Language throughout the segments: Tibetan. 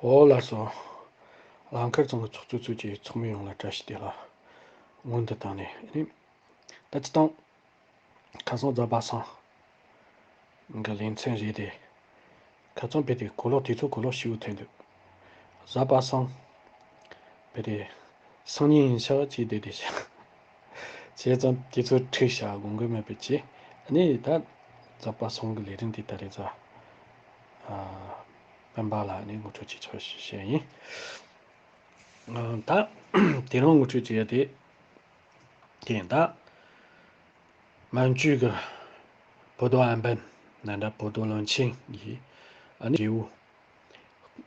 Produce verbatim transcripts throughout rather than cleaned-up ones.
ཨོ་ལགས་སོ། ལང་ཁར་ཚང་གི་ཚོགས་གཙོ་ཚོས་ཀྱི་ཚོགས་མི་ཡོངས་ལ་བཀྲ་ཤིས་བདེ་ལེགས་སྔོན་དུ་བཏང་ནས་ནི། ད་སྤྱི་བཏང་ཁ་སང་རྫ་པ་སངས་གི་ལེ་ཚན་རེད་དེ། ཁ་སང་བོད་དེ་གོ་ལོག་དེ་ཚོ་གོ་ལོག་ཞིག་ཐོན་འདུག་རྫ་པ་སངས་བོད་དེ་སང་ཉིན་ཡིན་ཤག་ཅེས་བསྡད་དེ་ཤག་བྱས་ཙང་དེ་ཚོ་འཁྲིད་བཞག་དགོངས་འགལ་མེད་པའི་ཆེད། ཨ་ནི་ད་རྫ་པ་སངས་ཀྱི་ལས་རིམ་དེ་ད་རེས་རྫ་སྤེན་པ་ལ་ནི་ངོ་སྤྲོད་བྱེད་ཆོག་ཞུ་བཤད་ཡིན། ད་དེ་རིང་ངོ་སྤྲོད་བྱེད་ཡ་དེ་དེ་ཡིན། ད་མན་ཇུ་གི་བོ་དོ་ཨན་པན་ན་འདྲ་བོ་དོ་བློན་ཆེན་གྱི་ཨ་ནི་རྒྱལ་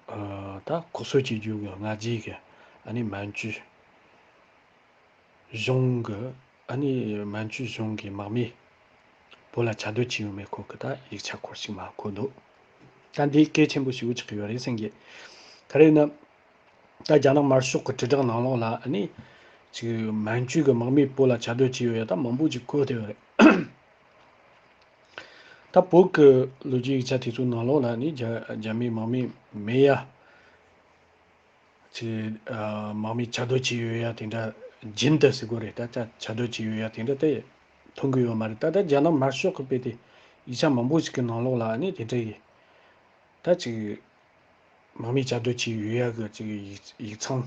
པོ་ད་ཁོ་ཚོ་གཅིག་གྱུར་གྱི་སྔ་རྗེས་ཀྱི་ཨ་ནི་མན་ཇུ་གཞུང་གི་ཨ་ནི་མན་ཇུ་གཞུང་གི་དམག་མིས་བོད་ལ་ཆབ་སྡོད་བྱས་ཡོད་མེད་སྐོར་གྱི་ད་ཡིག་ཆ་སྐོར་ཞིག་མར་བཀོད་འདུག་ད་འདི་གལ་ཆེན་པོ་ཞིག་ཆགས་ཀྱི་ཡོད་རེད་བསམ་གི། ག་རེ་ཡིན་ན། ད་རྒྱ་ནག་དམར་ཤོག་གི་དྲིལ་བསྒྲགས་ནང་ལོགས་ལ་ཨ་ནི་ཅིག་མན་ཇུ་གི་དམག་མིས་བོད་ལ་ཆབ་སྡོད་བྱས་ཡོད་ཡ་ད་མང་པོ་ཅིག་བཀོད་བསྡད་ཡོད་རེད། ད་བོད་ཀྱི་ལོ་རྒྱུས་ཡིག་ཆ་དེ་ཚོའི་ནང་ལོགས་ལ་ནི་རྒྱ་རྒྱ་མིའི་དམག་མི་མེད་ཡ། ཅིག་ཨ་དམག་མི་ཆབ་སྡོད་བྱས་ཡོད་ཡ་དེ་འདྲ་རྒྱུན་དུ་ཟེར་དགོས་རེད། ད་ཆ་ཆབ་སྡོད་བྱས་ཡོད་ཡ་དེ་འདྲ་དེ་མཐོང་གི་ཡོད་མ་རེད། ད་ལྟ་རྒྱ་ནག་དམར་ཤོག་གི་དཔེ་དེ་ཡིག་ཆ་མང་པོ་ཞིག་གི་ནང་ལོགས་ལ་ནི་དེ་འདྲ་ཡི་ད་ཅིག་དམག་མི་ཆབ་སྡོད་བྱས་ཡོད་ཡ་གི་ཅིག་ཡིག་ཡིག་ཚང་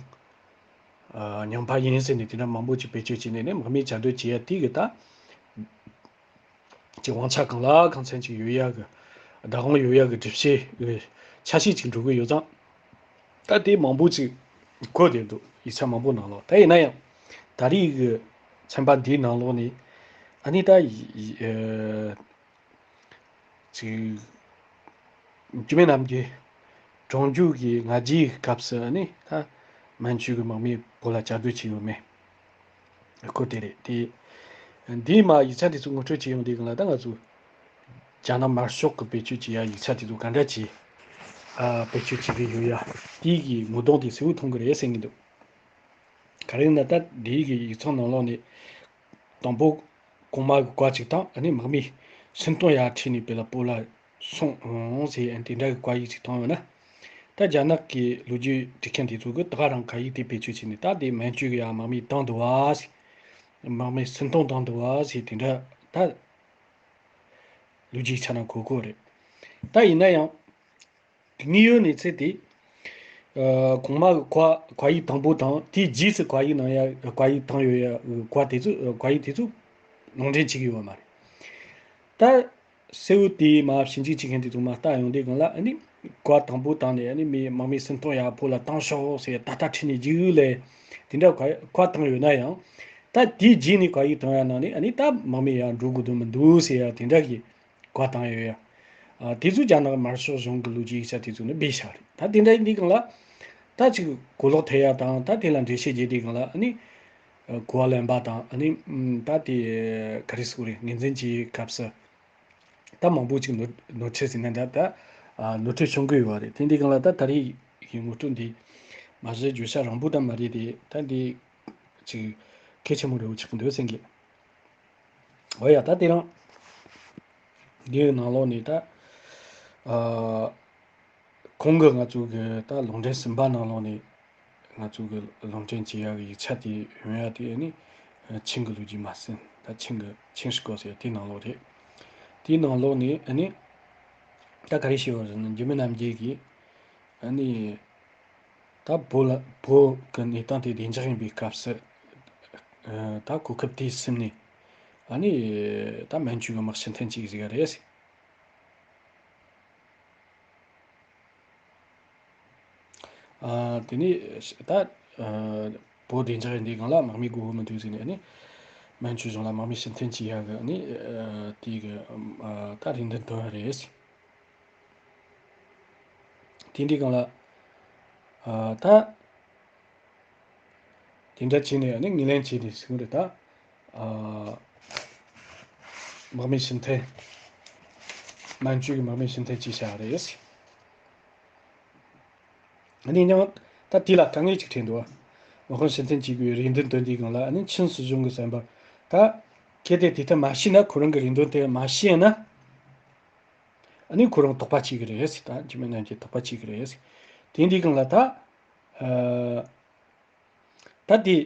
ཨ་རྙིང་པ་ཡིན་ཟེར་ནས་དེ་འདྲ་མང་པོ་ཅིག་བེད་སྤྱོད་བྱས་ནས་ནི་དམག་མི་ཆབ་སྡོད་བྱས་ཡ་དེ་གི་ད། ཀྱི་དབང་ཆ་གང་ལ་གང་འཚམ་ཅིག་ཡོད་ཡག་གི་བདག་དབང་ཡོད་ཡག་གི་སྒྲུབ་བྱེད་ཀྱི་ཆ་ཤས་ཅིག་འགྲོ་གི་ཡོད་ཙང་། ད་དེ་མང་པོ་ཅིག་བཀོད་བསྡད་འདུག་ཡིག་ཆ་མང་པོ་ནང་ལོགས། ད་ཡིན་ན་ཡང་ད་རེས་ཀྱི་ཚན་པ་འདིའི་ནང་ལོགས་ནས་ཨ་ནི་ད་ཡི་ཡི་ཨ་ཅིག་འཇིགས་མེད་རྣམ་རྒྱལ་གྲོང་ཁྱེར་གྱི་སྔ་རྗེས་ཀྱི་སྐབས་སུ་ནི་ད་མན་ཇུ་གི་དམག་མིས་བོད་ལ་བཅའ་སྡོད་བྱས་ཡོད་མེད་སྐོར་དེ་རེད་དེ། འདིའི་མ་ཡིག་ཆ་དེ་ཚོ་ངོ་སྤྲོད་བྱེད་ཡོང་དུས་སྒང་ལ་ད་ང་ཚོ་རྒྱ་ནག་དམར་ཤོག་གི་བེད་སྤྱོད་བྱེད་ཡ་ཡིག་ཆ་དེ་ཚོ་ག་འདྲ་བྱས་ཨ་བེད་སྤྱོད་བྱེད་ཀྱི་ཡོད་ཡ་དེའི་གི་ངོ་གདོང་དེ་གསལ་བོ་མཐོང་གི་རེད་བསམ་གྱི་འདུག་ག་རེ་ཡིན་ན་ད་འདིའི་གི་ཡིག་ཚང་ནང་ལོགས་ནས་དང་པོ་གོང་མ་གི་བཀའ་གཅིག་དང་ཨ་ནི་དམག་མི་སུམ་སྟོང་ཡར་ཁྲིད་ནས་བོད་ལ་སྤོ་ལ་སོང་ཟེར་ཨ་ནི་དེ་འདྲ་གི་བཀའ་ཡིག་ཅིག་བཏང་ཡོད་ན། ད་རྒྱ་ནག་གི་ལོ་རྒྱུས་འབྲི་མཁན་དེ་ཚོ་གི་ད་ག་རང་བཀའ་ཡིག་དེ་བེད་སྤྱོད་བྱས་ནས་ད་དེ་མན་ཇུ་གི་ཡ་དམག་མི་བཏང་འདུག་བ་ཟེར། དམག་མི་སུམ་སྟོང་བཏང་འདུག་བ་ཟེར་དེ་འདྲ་ད་ལོ་རྒྱུས་ཆ་ནང་གོ་གོ་རེད། ད་ཡིན་ན་ཡང་དངོས་ཡོད་གནས་ཚུལ་དེ་ཨ་གོང་མ་གི་བཀའ་བཀའ་ཡིག་དང་པོ་དང་དེའི་རྗེས་སུ་བཀའ་ཡིག་གནང་ཡ་བཀའ་ཡིག་བཏང་ཡོད་ཡ་བཀའ་དེ་ཚོ་བཀའ་ཡིག་དེ་ཚོ་ལུང་འདྲེན་བྱེད་ཀྱི་ཡོད་མ་རེད། ད་གསལ་བོ་དེ་མ་ཞིབ་འཇུག་བྱེད་མཁན་དེ་ཚོ་མ་ལྟ་ཡོང་དུས་སྒང་ལ་ཨ་ནི་བཀའ་དང་པོ་བཏང་ནས་ཨ་ནི་མི་དམག་མི་སུམ་སྟོང་ཡར་བོད་ལ་བཏང་ཤོག་ཟེར་ད་ལྟ་ཁྲིད་ནས་རྒྱུགས་ལས་དེ་འདྲ་བཀའ་བཀའ་བཏང་ཡོད་ན་ཡང་། ད་དེའི་རྗེས་ནས་བཀའ་ཡིག་བཏང་ཡ་ནང་ནས་ཨ་ནི་ད་དམག་མི་ཡར་འགྲོ་དགོས་དོན་མི་འདུག་ཟེར་ཡ་དེ་འདྲ་གི་བཀའ་བཏང་ཡོད་ཡ། ཨ་དེ་ཚོ་རྒྱ་ནག་དམར་ཤོག་གཞུང་གི་ལོ་རྒྱུས་ཡིག་ཆ་དེ་ཚོ་ནི་སྦས་བཞག་རེད། ད་དེ་འདྲ་ཡིན་དུས་སྒང་ལ་ད་ཅིག་གོ་ལོག་ཐེབས་ཡ་དང་ད་དེ་ལ་འགྲེལ་བཤད་བརྒྱབ་དུས་སྒང་ལ་ཨ་ནི་གོ་བ་ལེན་པ་དང་ཨ་ནི་ད་དེ་ག་རེ་ཟེར་དགོས་རེད། ངོས་འཛིན་གྱི་སྐབས་སུ་ད་མང་པོ་ཅིག་ནོར་ནོར་འཁྲུལ་ཟེར་ན་འདྲ་ད་ཨ་ནོར་འཁྲུལ་བྱུང་གི་ཡོད་རེད། དེ་འདྲའི་སྒང་ལ་ད་ད་རེས་ཀྱི་ངོ་སྤྲོད་འདི་མ་གཞི་བརྗོད་བྱ་རིང་པོ་ད་མ་རེད་དེ་ད་འདི་ཅིག་གལ་ཆེན་པོ་རེད་པོ་ཆགས་ཀྱི་འདུག་བསམ་གི། འོ་ཡ་ད་དེ་རིང་འདིའི་ནང་ལོགས་ནས་ད་ཨ། གོང་གི་ང་ཚོ་གི་ད་ལུང་འདྲེན་གསུམ་པ་ནང་ལོགས་ནས་ང་ཚོ་གི་ལུང་འདྲེན་བྱེད་ཡག་གི་ཡིག་ཆ་དེ་ཡོང་ཡག་དེ་ནི་ཆིང་གི་ལོ་རྒྱུས་མ་ཟིན་ད་ཆིང་གི་ཆིང་ཧྲི་ཀོ་ཟེར་དེའི་ནང་ལོགས་རེད། དེའི་ནང་ལོགས་ནས་ཨ་ནི་ད་ག་རེ་བཤད་པ་ཟེར་ན་འཇིགས་མེད་རྣམ་རྒྱལ་གྱིས་ཨ་ནི་ད་བོད་ལ་བོད་གི་གནས་སྟངས་དེ་བདེ་འཇགས་ཡིན་པའི་སྐབས་སུ་ད་གོ་སྐབས་དེ་ཟིན་ནས་ཨ་ནི་ད་མན་ཇུ་གི་དམག་ཕྱིར་འཐེན་བྱེད་ཀྱི་ཟེར་ག་རེད། ཨ་དེ་ནས་ད་ཨ་བོད་བདེ་འཇགས་ཡིན་དུས་སྒང་ལ་དམག་མི་དགོས་མི་འདུག་ཟེར་ནས་ནི་མན་ཇུ་གཞུང་ལ་དམག་མི་ཕྱིར་འཐེན་བྱེད་ཡག་གི་ནི་ཨ་དེ་གི་ཨ་ད་རེ་འདུན་བཏོན་ཡ་རེད། དེ་འདྲའི་སྒང་ལ་ཨ་ད། དེ་འདྲ་བྱས་ནས་ཨ་ནི་ངོས་ལེན་བྱས་ནས་ཟེར་གི་རེད་ད། ཨ་དམག་མི་ཕྱིར་འཐེན། མན་ཇུ་གི་དམག་མི་ཕྱིར་འཐེན་བྱས་བཞག་རེད། ཨ་ནི་ཡང་ད་དེ་ལ་དཀའ་ངལ་ཅིག་འཕྲད་འདུག་དམག་དཔོན་ཕྱིར་འཐེན་བྱེད་དགོས་རེ་འདུན་བཏོན་དུས་སྒང་ལ་ཨ་ནི་ཆིན་སྲིད་གཞུང་གི་བསམ་པར་ད་གལ་ཏེ་དེ་ལྟར་མ་བྱས་ན་ཁོ་རང་གི་རེ་འདུན་དེ་མ་བྱས་ན། ཨ་ནི་ཁོ་རང་དོགས་པ་བྱེད་ཀྱི་རེད་ཟེར། ད་འཇིགས་མེད་རྣམ་རྒྱལ་དོགས་པ་བྱེད་ཀྱི་རེད་ཟེར། དེ་འདི་གང་ལ་ད། ཨ། ད་དེ་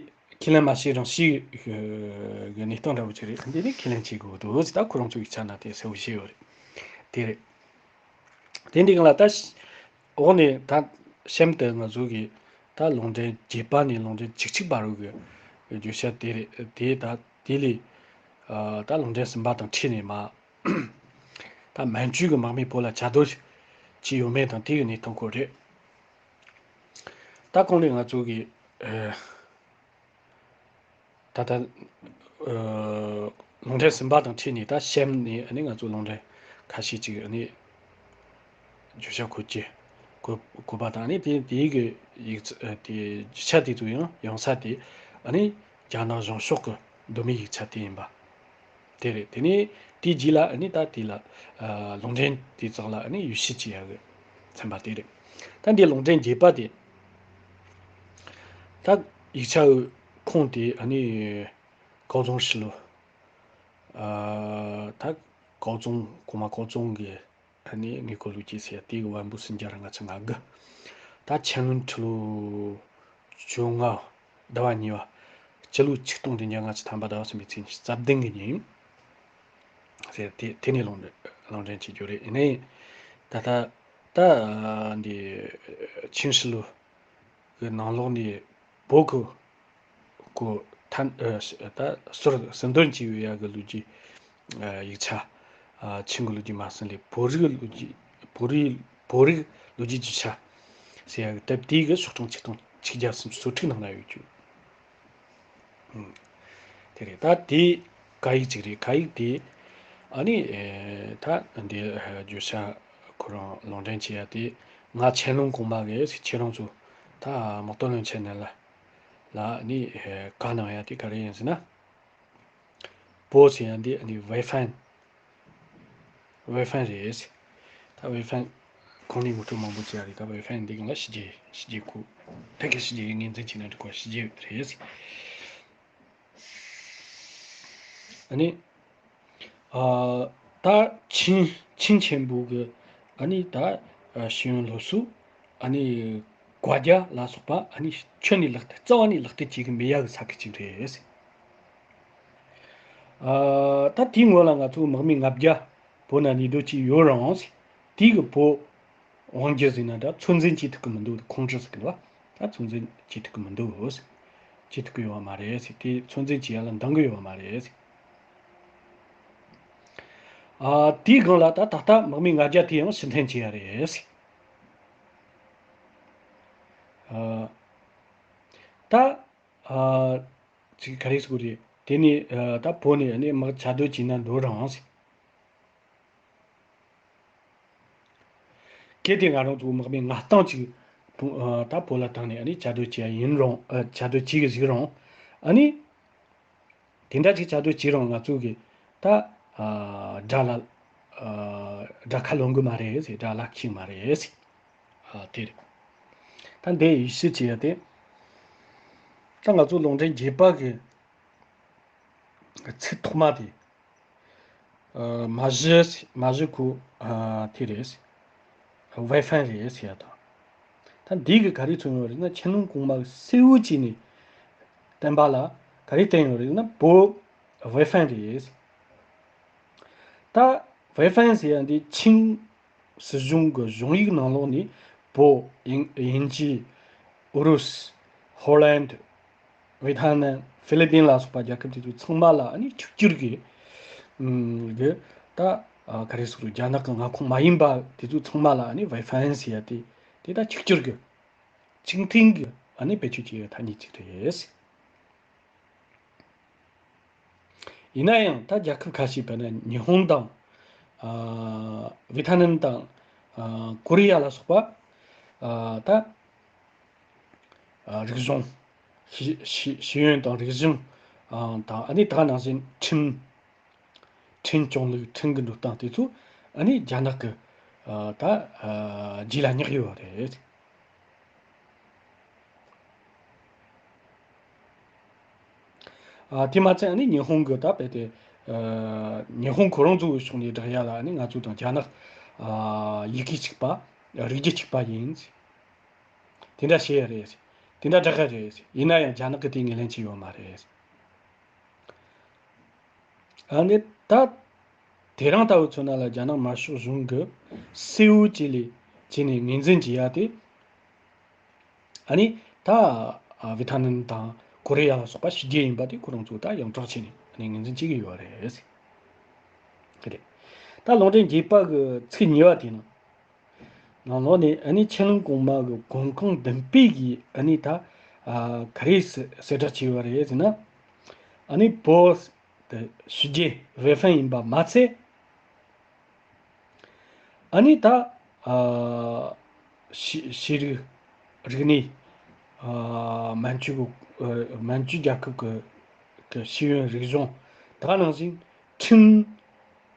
ཁས་ལེན་མ་བྱས་རང་ཤི་གི་གནས་སྟངས་འདྲ་བོ་ཅིག་རེད། འདི་ནི་ཁས་ལེན་བྱེད་དགོས་འདུག་ཟེར། ད་ཁོ་རང་ཚོ་ཡིག་ཆ་ན་དེ་གསལ་བོ་བཤད་ཡོད་རེད། དེ་རེད། དེ་འདི་གང་ལ་ད་འོག་ནས་ད་གཤམ་དུ་ང་ཚོ་གི་ད་ལུང་འདྲེན་བརྒྱད་པ་ནས་ལུང་འདྲེན་བཅུ་གཅིག་བར་རུ་གི་བརྗོད་བྱ་དེ་རེད། དེ་ད་དེ་ལས་ཨ་ད་ལུང་འདྲེན་གསུམ་པ་དང་ཁྲིད་ནས་མ། ད་མན་ཇུ་གི་དམག་མིས་བོད་ལ་བཅའ་སྡོད་བྱས་ཡོད་མེད་དང་དེ་གི་གནས་སྟངས་སྐོར་རེད། ད་གོང་ནས་ང་ཚོ་གི་ཨ་ད་ལྟ་ཨ་ལུང་འདྲེན་གསུམ་པ་དང་ཁྲིད་ནས་ད་གཤམ་ནས་ཨ་ནི་ང་ཚོ་ལུང་འདྲེན་ཁ་ཤས་ཅིག་ཨ་ནི་བརྗོད་བྱ་འཁོད་ཀྱི་འཁོད་འཁོད་པ་དང་། ཨ་ནི་དེ་དེའི་གི་ཡིག་ཚ་ཨ་དེ་རྒྱུ་ཆ་དེ་ཚོ་ཡང་ཡོང་ས་དེ་ཨ་ནི་རྒྱ་ནག་གཞུང་ཕྱོགས་ཀྱི་མདོ་སྨད་ཡིག་ཆ་དེ་ཡིན་པ། དེ་རེད། དེ་ནས་དེའི་རྗེས་ལ་ཨ་ནི་ད་དེ་ལ་ཨ་ལུང་འདྲེན་དེ་ཙག་ལ་ཨ་ནི་ཡོད་ཤེས་ཀྱི་ཡ་གི་ཚན་པ་དེ་རེད། ད་འདི་ལུང་འདྲེན་བརྒྱད་པ་དེ་ད་ཡིག་ཆ་གི་ཁུངས་དེ་ཨ་ནི་高宗实录ཨ་ད་高宗གོང་མ་高宗གི་ཨ་ནི་དངུལ་སྐོར་ལོ་རྒྱུས་ཟེར་ཡ་དེ་གི་བན་བོན་སུམ་བརྒྱ་ར་ལྔ་བཅུ་ང་དགུ། ད་乾隆ཁྲི་ལོ་བཅོ་ལྔ་ཟླ་བ་གཉིས་པ་སྤྱི་ལོ་ཆིག་སྟོང་བདུན་བརྒྱ་ལྔ་བཅུ་ཐམ་པ་ཟླ་བ་གསུམ་པའི་ཚེས་ཉི་ཤུ་རྩ་བདུན་གི་ཉིན་ཟེར་དེ་དེ་ནས་ལུང་འདྲེན་ལུང་འདྲེན་བྱེད་རྒྱུ་རེད། ཡིན་ནའི་ད་ལྟ་ད་འདི་ཆིན་ཧྲི་ལོ་གི་ནང་ལོགས་ནས་བོད་ཀྱི་སྐོར་ཐན་ཨ་ད་ཟུར་ཟུར་འདོན་བྱས་ཡོད་ཡ་གི་ལོ་རྒྱུས་ཨ་ཡིག་ཆ་ཨ་ཆིན་གྱི་ལོ་རྒྱུས་མ་ཟིན་ལས་བོད་རིགས་ལོ་རྒྱུས་བོད་རིགས་བོད་རིགས་ལོ་རྒྱུས་རྒྱུ་ཆ་ཟེར་ཡ་གི་དེབ་དེའི་གི་ཤོག་གྲངས་ཆིག་སྟོང་ཆིག་བརྒྱ་སུམ་ཅུ་སོ་དྲུག་ནང་ན་ཡོད་རྒྱུ། ཨུམ། དེ་རེད། ད་དེ་བཀའ་ཡིག་ཅིག་རེད། བཀའ་ཡིག་དེ་ཨ་ནི་ཨེ་ད་འདི་ཨེ་བརྗོད་བྱ་ཁོ་རང་ལུང་འདྲེན་བྱེད་ཡ་དེ་ང་乾隆གོང་མ་གིས་ཁྱེད་རང་ཚོ་ད་དམག་དོན་བློན་ཆེན་ནས་ལ་ལ་ཨ་ནི་ཨེ་བཀའ་གནང་ཡ་དེ་ག་རེ་ཡིན་ཟེར་ན། པོ་ཟེར་ཡ་འདི་ཨ་ནི་ཝེ་ཧྥན། ཝེ་ཧྥན་རེད། ད་ཝེ་ཧྥན་ཁོང་ནས་ངོ་སྤྲོད་མང་པོ་བྱས་ཡ་རེད། ད་ཝེ་ཧྥན་འདི་གང་ལ་ཕྱི་རྒྱལ་ཕྱི་རྒྱལ་ཁུལ་ཕ་གི་ཕྱི་རྒྱལ་ངོས་འཛིན་བྱས་ན་འགྲིག་གོ་ཕྱི་རྒྱལ་རེད། ཨ་ནི་ཨ་ད་ཆིན་ཆིན་ཆེན་པོ་གི་ཨ་ནི་ད་ཨ་ཤེས་ཡོན་སློབ་གསོ་ཨ་ནི་བཀའ་རྒྱ་ལ་སོགས་པ་ཨ་ནི་ཁྱོན་ནས་ལག་བསྟར་རྩ་བ་ནས་ལག་བསྟར་བྱེད་གི་མེད་ཡ་གི་ས་ཁུལ་ཅིག་རེད། ཨ་ད་དེའི་སྔོན་ལ་ང་ཚོ་དམག་མི་ལྔ་བརྒྱ་བོད་ནང་གནས་སྡོད་ཀྱི་ཡོད་རུང་། དེའི་གི་བོད་དབང་སྒྱུར་ཟེར་ན་འདྲ་ཚོད་འཛིན་བྱེད་ཐུབ་ཀྱི་མི་འདུག་ཁོང་ཁྲོ་ཟེར་གི་འདུག་ད་ཚོད་འཛིན་བྱེད་ཐུབ་ཀྱི་མི་འདུག་བྱེད་ཐུབ་ཀྱི་ཡོད་པ་མ་རེད་ཟེར། དེ་ཚོད་འཛིན་བྱེད་ཡ་ལ་འདང་གི་ཡོད་པ་མ་རེད་ཟེར། ཨ་དེའི་སྒང་ལ་ད་ད་ལྟ་དམག་མི་ལྔ་བརྒྱ་དེ་ཡང་ཕྱིར་འཐེན་བྱས་ཡ་རེད་ཟེར། ཨ་ད་ཨ་ཅིག་ག་རེ་ཟེར་དགོས་རེད། དེ་ནས་ཨ་ད་བོད་ནས་ནས་དམག་བཅའ་སྡོད་བྱས་ན་འགྲོ་རུང་ཟེར། གལ་ཏེ་ང་རང་ཚོ་དམག་མི་ལྔ་སྟོང་ཅིག་ཨ་ད་བོད་ལ་བཏང་ནས་ཨ་ནི་བཅའ་སྡོད་བྱས་ཡིན་རུང་ཨ་བཅའ་སྡོད་བྱས་གི་ཟིག་རུང་ཨ་ནི་དེ་འདྲ་ཅིག་བཅའ་སྡོད་བྱས་རུང་ང་ཚོ་གི་ད་ཨ་དགྲ་ལ་ཨ་དགྲ་ཁ་ལོན་གི་མ་རེད་ཟེར། དགྲ་ལ་ཁྱིག་མ་རེད་ཟེར། ཨ་དེ་རེད། ད་འདི་ཡིད་ཆེས་བྱེད་ཡ་དེ་ད་ང་ཚོ་ལུང་འདྲེན་བརྒྱད་པ་གི་ཚིག་ཐོག་མ་དེ། ཨ་མ་གཞི་མ་གཞི་ཁོ་ཨ་དེ་རེད། ཝེ་ཧྥན་རེད་ཟེར་ཡ་དང་། ད་འདི་གི་ག་རེ་མཚོན་ཡོད་རེད་ན་乾隆གོང་མ་གི་གསལ་བོ་བྱས་ནས་བསྟན་པ་ལ་ག་རེ་བསྟན་ཡོད་རེད་ན་བོད་ཝེ་ཧྥན་རེད། ད་ཝེ་ཧྥན་ཟེར་ཡ་འདི་ཆིང་སྲིད་གཞུང་གི་གཞུང་ཡིག་ནང་ལོགས་ནས་བོད་དབྱིན་དབྱིན་ཇི་ཨུ་རུ་སུ་ཧོ་ལན་ཝེ་ཐ་ནམ་ཧྥི་ལི་པིན་ལ་སོགས་པ་རྒྱལ་ཁབ་དེ་ཚོ་ཚང་མ་ལ་ཨ་ནི་གཅིག་གྱུར་གྱི་ཨུམ་གི་ད་ཨ་ག་རེ་ཟེར་རྒྱ་ནག་གི་མངའ་ཁོངས་མ་ཡིན་པ་དེ་ཚོ་ཚང་མ་ལ་ཨ་ནི་ཝེ་ཧྥན་ཟེར་ཡ་དེ་དེ་ད་གཅིག་གྱུར་གྱི་གཅིག་མཐུན་གྱི་ཨ་ནི་བེད་སྤྱོད་བྱེད་ཡ་ཐ་སྙད་ཅིག་རེད། ཡིན་ན་ཡང་ད་རྒྱལ་ཁབ་ཁ་ཤས་དཔེར་ན་ཉི་ཧོང་དང་ཨ་ཝེ་ཐ་ནམ་དང་ཨ་ཀོ་རི་ཡ་ལ་སོགས་པ་ཨ་ད་ཨ་རིག་གཞུང་ཤེས་ཤེས་ཤེས་ཡོན་དང་རིག་གཞུང་ཨ་དང་ཨ་ནི་ད་ག་ནང་བཞིན་ཁྲིམས་ཁྲིམས་སྐྱོང་ལུགས་ཁྲིམས་ཀྱི་འགྲོ་སྟངས་དེ་ཚོ་ཨ་ནི་རྒྱ་ནག་གི་ཨ་ད་ཨ་རྗེས་ལ་བསྙེགས་ཡོད་རེད། ཨ་དེ་མ་ཚད་ཨ་ནི་ཉི་ཧོང་གི་ད་དཔེ་དེ་ཨ་ཉི་ཧོང་ཁོ་རང་ཚོའི་ཕྱོགས་ནས་བསྒྲགས་ཡ་ལ་ཨ་ནི་ང་ཚོ་དང་རྒྱ་ནག་ཨ་ཡི་གེ་གཅིག་པ་རིགས་རྒྱུད་གཅིག་པ་ཡིན། དེ་འདྲ་བྱེད་ཡ་རེད། དེ་འདྲ་དྲག་ག་རེད། ཡིན་ན་ཡང་རྒྱ་ནག་གིས་དེ་ངོས་ལེན་བྱས་ཡོད་མ་རེད། ཨ་ནི་ད་དེ་རིང་ལྟ་བུ་མཚོན་ན་ལ་རྒྱ་ནག་དམར་ཤོག་གཞུང་གིས་སེའུ་བཅས་ལས་བྱས་ནས་ངོས་འཛིན་བྱེད་ཡ་དེ། ཨ་ནི་ད་ཨ་ཝི་ཐ་ནན་དང་ཀོ་རི་ཡ་ལ་སོགས་པ་ཕྱི་རྒྱལ་ཡིན་པ་དེ་ཁོ་རང་ཚོ་ད་ཡོངས་གྲགས་བྱས་ནས་ཨ་ནི་ངོས་འཛིན་བྱེད་ཀྱི་ཡོད་རེད། རེད། ད་ལུང་འདྲེན་རྒྱས་པ་གི་ཚིག་གཉིས་པ་དེ་ནང་ནང་ལོགས་ནས་ཨ་ནི་ཆན་ལུང་གོང་མ་གི་གོང་ཁུངས་འདུན་སྤེལ་གྱིས་ཨ་ནི་ད་ཨ་ག་རེ་གསལ་གསལ་བསྒྲགས་བྱས་ཡོད་རེད་ཟེར་ན། ཨ་ནི་བོད་དེ་ཕྱི་རྒྱལ་ཝེ་ཧྥེན་ཡིན་པ་མ་ཚད། ཨ་ནི་ད་ཨ་ཤེས་ཤེས་རིག་རིག་གནས། ཨ་མན་ཇུ་གི་ཨ་མན་ཇུ་རྒྱལ་ཁབ་ཀྱི་ཀྱི་ཤེས་ཡོན་རིག་གཞུང་དེ་ག་ནང་བཞིན་ཁྲིམས་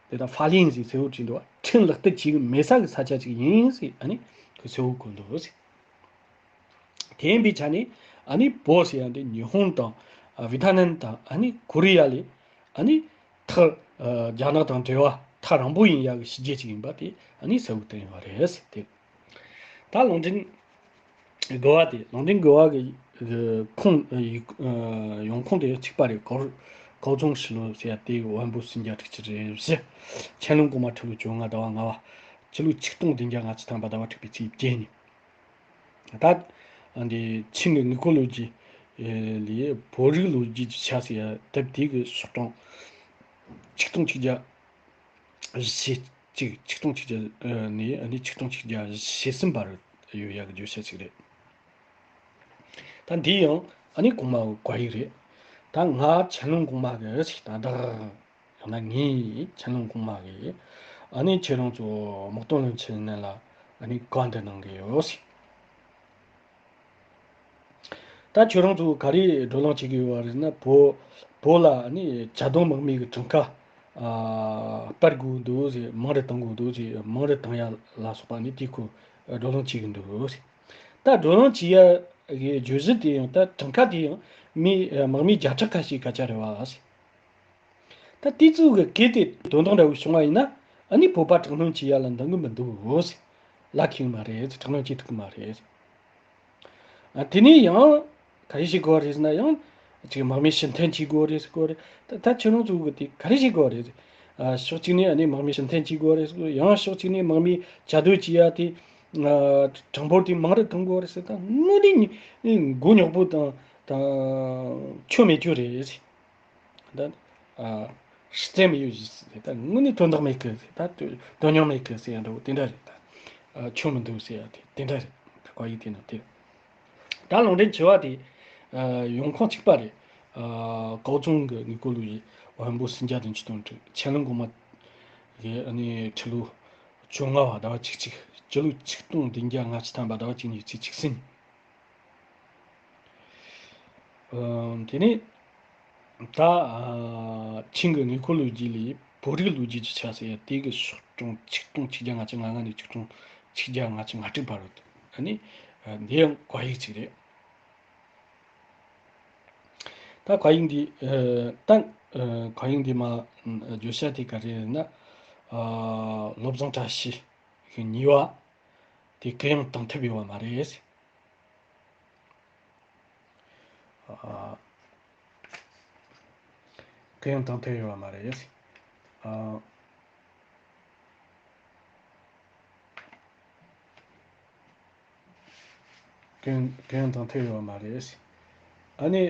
དེ་དག་ཧྥ་ལིན་ཟེར་གསལ་བོ་བྲིས་འདུག་ཁྲིམས་ལག་བསྟར་བྱེད་ཀྱི་མེད་ས་གི་ས་ཆ་ཅིག་ཡིན་ཟེར་ཨ་ནི་ཁོས་གསལ་བོ་བཀོད་འདུག་ཟེར། དེ་ཡིན་པའི་ཆ་ནས་ཨ་ནི་བོད་ཟེར་ཡ་འདི་ཉི་ཧོང་དང་ཨ་ཝི་ཐ་ནན་དང་ཨ་ནི་ཀོ་རི་ཡ་ལས་ཨ་ནི་ཐག་ཨ་རྒྱ་ནག་དང་འབྲེལ་བ་ཐག་རིང་པོ་ཡིན་ཡ་གི་ཕྱི་རྒྱལ་ཅིག་ཡིན་པ་དེ་ཨ་ནི་གསལ་བོ་བསྟན་ཡོད་རེད་ཟེར་ཏེ། ད་ལུང་འདྲེན་དགོས་པ་དེ་ལུང་འདྲེན་དགོས་པ་གི་གི་ཁུངས་ཨ་ཡིག་ཨ་ཡོང་ཁུངས་དེ་གཅིག་པ་རེད། ཀའོ་ཀའོ་ཙུང་ཧྲི་ལོ་ཟེར་ཡ་དེ་ཝན་པོ་སུམ་བརྒྱ་དྲུག་ཅུ་རེ་བཞི། ཆན་ལུང་གོང་མ་ཁྲི་ལོ་བཅོ་ལྔ་ཟླ་བ་ལྔ་པ། ཕྱི་ལོ་ཆིག་སྟོང་བདུན་བརྒྱ་ལྔ་བཅུ་ཐམ་པ་ཟླ་བ་དྲུག་པའི་ཚེས་བརྒྱད་ཉིན། ད་འདི་ཆིང་གི་དངུལ་ཁང་ལོ་རྒྱུས་ལས་བོད་རིགས་ལོ་རྒྱུས་ཀྱི་ཆ་ཟེར་ཡ་དེབ་དེ་གི་ཤོག་གྲངས་ཆིག་སྟོང་ཆིག་བརྒྱ་ཞེ་གཅིག་ཆིག་སྟོང་ཆིག་བརྒྱ་ནས་ཨ་ནི་ཆིག་སྟོང་ཆིག་བརྒྱ་ཞེ་གསུམ་བར་ཡོད་ཡག་གི་བརྗོད་བྱ་ཞིག་རེད། ད་འདི་ཡང་ཨ་ནི་གོང་མ་བཀའ་ཡིག་རེད། ད་ང་ཆན་ལུང་གོང་མ་གི་ཞིག་ད་ད་ཡང་ན་ངས་ཆན་ལུང་གོང་མ་གི་ཨ་ནི་ཁྱེད་རང་ཚོ་དམག་དོན་བློན་ཆེན་ལ་ཨ་ནི་བཀའ་འདི་གནང་གི་ཡོད་ཞིག་ད་ཁྱོད་རང་ཚོ་ག་རེ་བགྲོ་གླེང་བྱེད་ཀྱི་ཡོད་པ་རེད་ན། བོད་བོད་ལ་ནི་བཅའ་སྡོད་དམག་མི་གི་གྲངས་ཀ་ཨ་སྤར་དགོས་འདུག་ཟེར། མང་རུ་གཏང་དགོས་འདུག་ཟེར། མང་རུ་གཏང་ཡ་ལ་སོགས་པ་ནི་དེ་ཁོ་བགྲོ་གླེང་བྱེད་ཀྱི་འདུག་ཟེར། ད་བགྲོ་གླེང་བྱེད་ཡ་གི་བརྗོད་གཞི་དེ་ཡང་ད་གྲངས་ཀ་དེ་ཡང་མི་དམག་མི་བརྒྱ་ཕྲག་ཁ་ཤས་སྐད་ཆ་རེད་བ་ཟེར། ད་དེ་ཚོ་གི་གལ་ཏེ་དོན་དག་འདྲ་བོ་བྱུང་བ་ཡིན་ན་ཨ་ནི་བོད་པ་དྲག་གནོན་བྱེད་ཡ་ལ་འདང་གི་མི་འདུག་ཟེར། ལ་ཁེངས་མ་རེད། དྲག་གནོན་བྱེད་ཐུབ་ཀྱི་མ་རེད། ཨ་དེ་ནས་ཡང་ག་རེ་བྱེད་དགོས་རེད་ཟེར་ན། ཡང་ཅིག་དམག་མི་ཕྱིར་འཐེན་བྱེད་དགོས་རེད་ཟེར་གོ་རེད། ད་ད་ཁྱོད་རང་ཚོ་གི་དེ་ག་རེ་བྱེད་དགོས་རེད་ཟེར། ཨ་ཕྱོགས་གཅིག་ནས་ཨ་ནི་དམག་མི་ཕྱིར་འཐེན་བྱེད་དགོས་རེད་ཟེར། ཡང་ཕྱོགས་གཅིག་ནས་དམག་མི་བཅའ་སྡོད་བྱེད་ཡ་དེ་ཨ་གྲངས་འབོར་དེ་མང་རུ་གཏང་དགོས་རེད་ཟེར། ད་དངོས་གནས་མགོ་རྙོག་པོ་དང་དང་ཆོ་མེད་རྒྱུ་རེད་ཟེར། ད་ཨ་རྩེ་མི་ཡོད་ཟེར། ད་དངོས་གནས་དོན་དག་མེད་གི་ཟེར། ད་དོན་སྙིང་མེད་གི་ཟེར་ཡ་འདྲ་བོ་དེ་འདྲ་རེད། ད་ཨ་ཆོ་མི་འདུག་ཟེར་ཡ་དེ་དེ་འདྲ་རེད། ད་བཀའ་ཡིག་དེ་ནང་དེ། ད་ལུང་འདྲེན་བྱེད་པ་དེ་ཨ་ཡོང་ཁུངས་གཅིག་པ་རེད། ཨ་ཀའོ་ཙུང་གི་དངུལ་ཁང་ལོ་རྒྱུས་ཝན་པོ་སུམ་བརྒྱ་བདུན་ཅུ་དོན་དྲུག་ཆན་ལུང་གོང་མ་གི་ཨ་ནི་ཁྲི་ལོ་བཅོ་ལྔ་བ་ཟླ་བ་གཅིག་གཅིག་སྤྱི་ལོ་ཆིག་སྟོང་བདུན་བརྒྱ་ལྔ་བཅུ་ཐམ་པ་ཟླ་བ་གཅིག་གཉིས་ཚེས་གཅིག་ཟིན། ཨ་དེ་ནས་ད་ཨ་ཆིང་གི་དངུལ་ཁང་ལོ་རྒྱུས་ལས་བོད་རིགས་ལོ་རྒྱུས་ཀྱི་ཆ་ཟེར་ཡ་དེ་གི་ཤོག་གྲངས་ཆིག་སྟོང་ཆིག་བརྒྱ་ལྔ་བཅུ་ང་ལྔ་ནས་ཆིག་སྟོང་ཆིག་བརྒྱ་ལྔ་བཅུ་ང་དྲུག་བར་རེད། ཨ་ནི་ཨ་འདི་ཡང་བཀའ་ཡིག་ཅིག་རེད། ད་བཀའ་ཡིག་འདི་ཨ་ད་ཨ་བཀའ་ཡིག་འདི་མ་ཨ་བརྗོད་བྱ་དེ་ག་རེ་རེད་ན། ཨ་བློ་བཟང་བཀྲ་ཤིས་ཀྱི་ཉེས་པ་དེ་གུ་ཡངས་བཏང་ཐུབ་ཡོད་པ་མ་རེད། ཨ། གུ་ཡངས་བཏང་ཐུབ་ཡོད་པ་མ་རེད། ཨ། གུ་ཡངས་གུ་ཡངས་བཏང་ཐུབ་ཡོད་པ་མ་རེད། ཨ་ནི།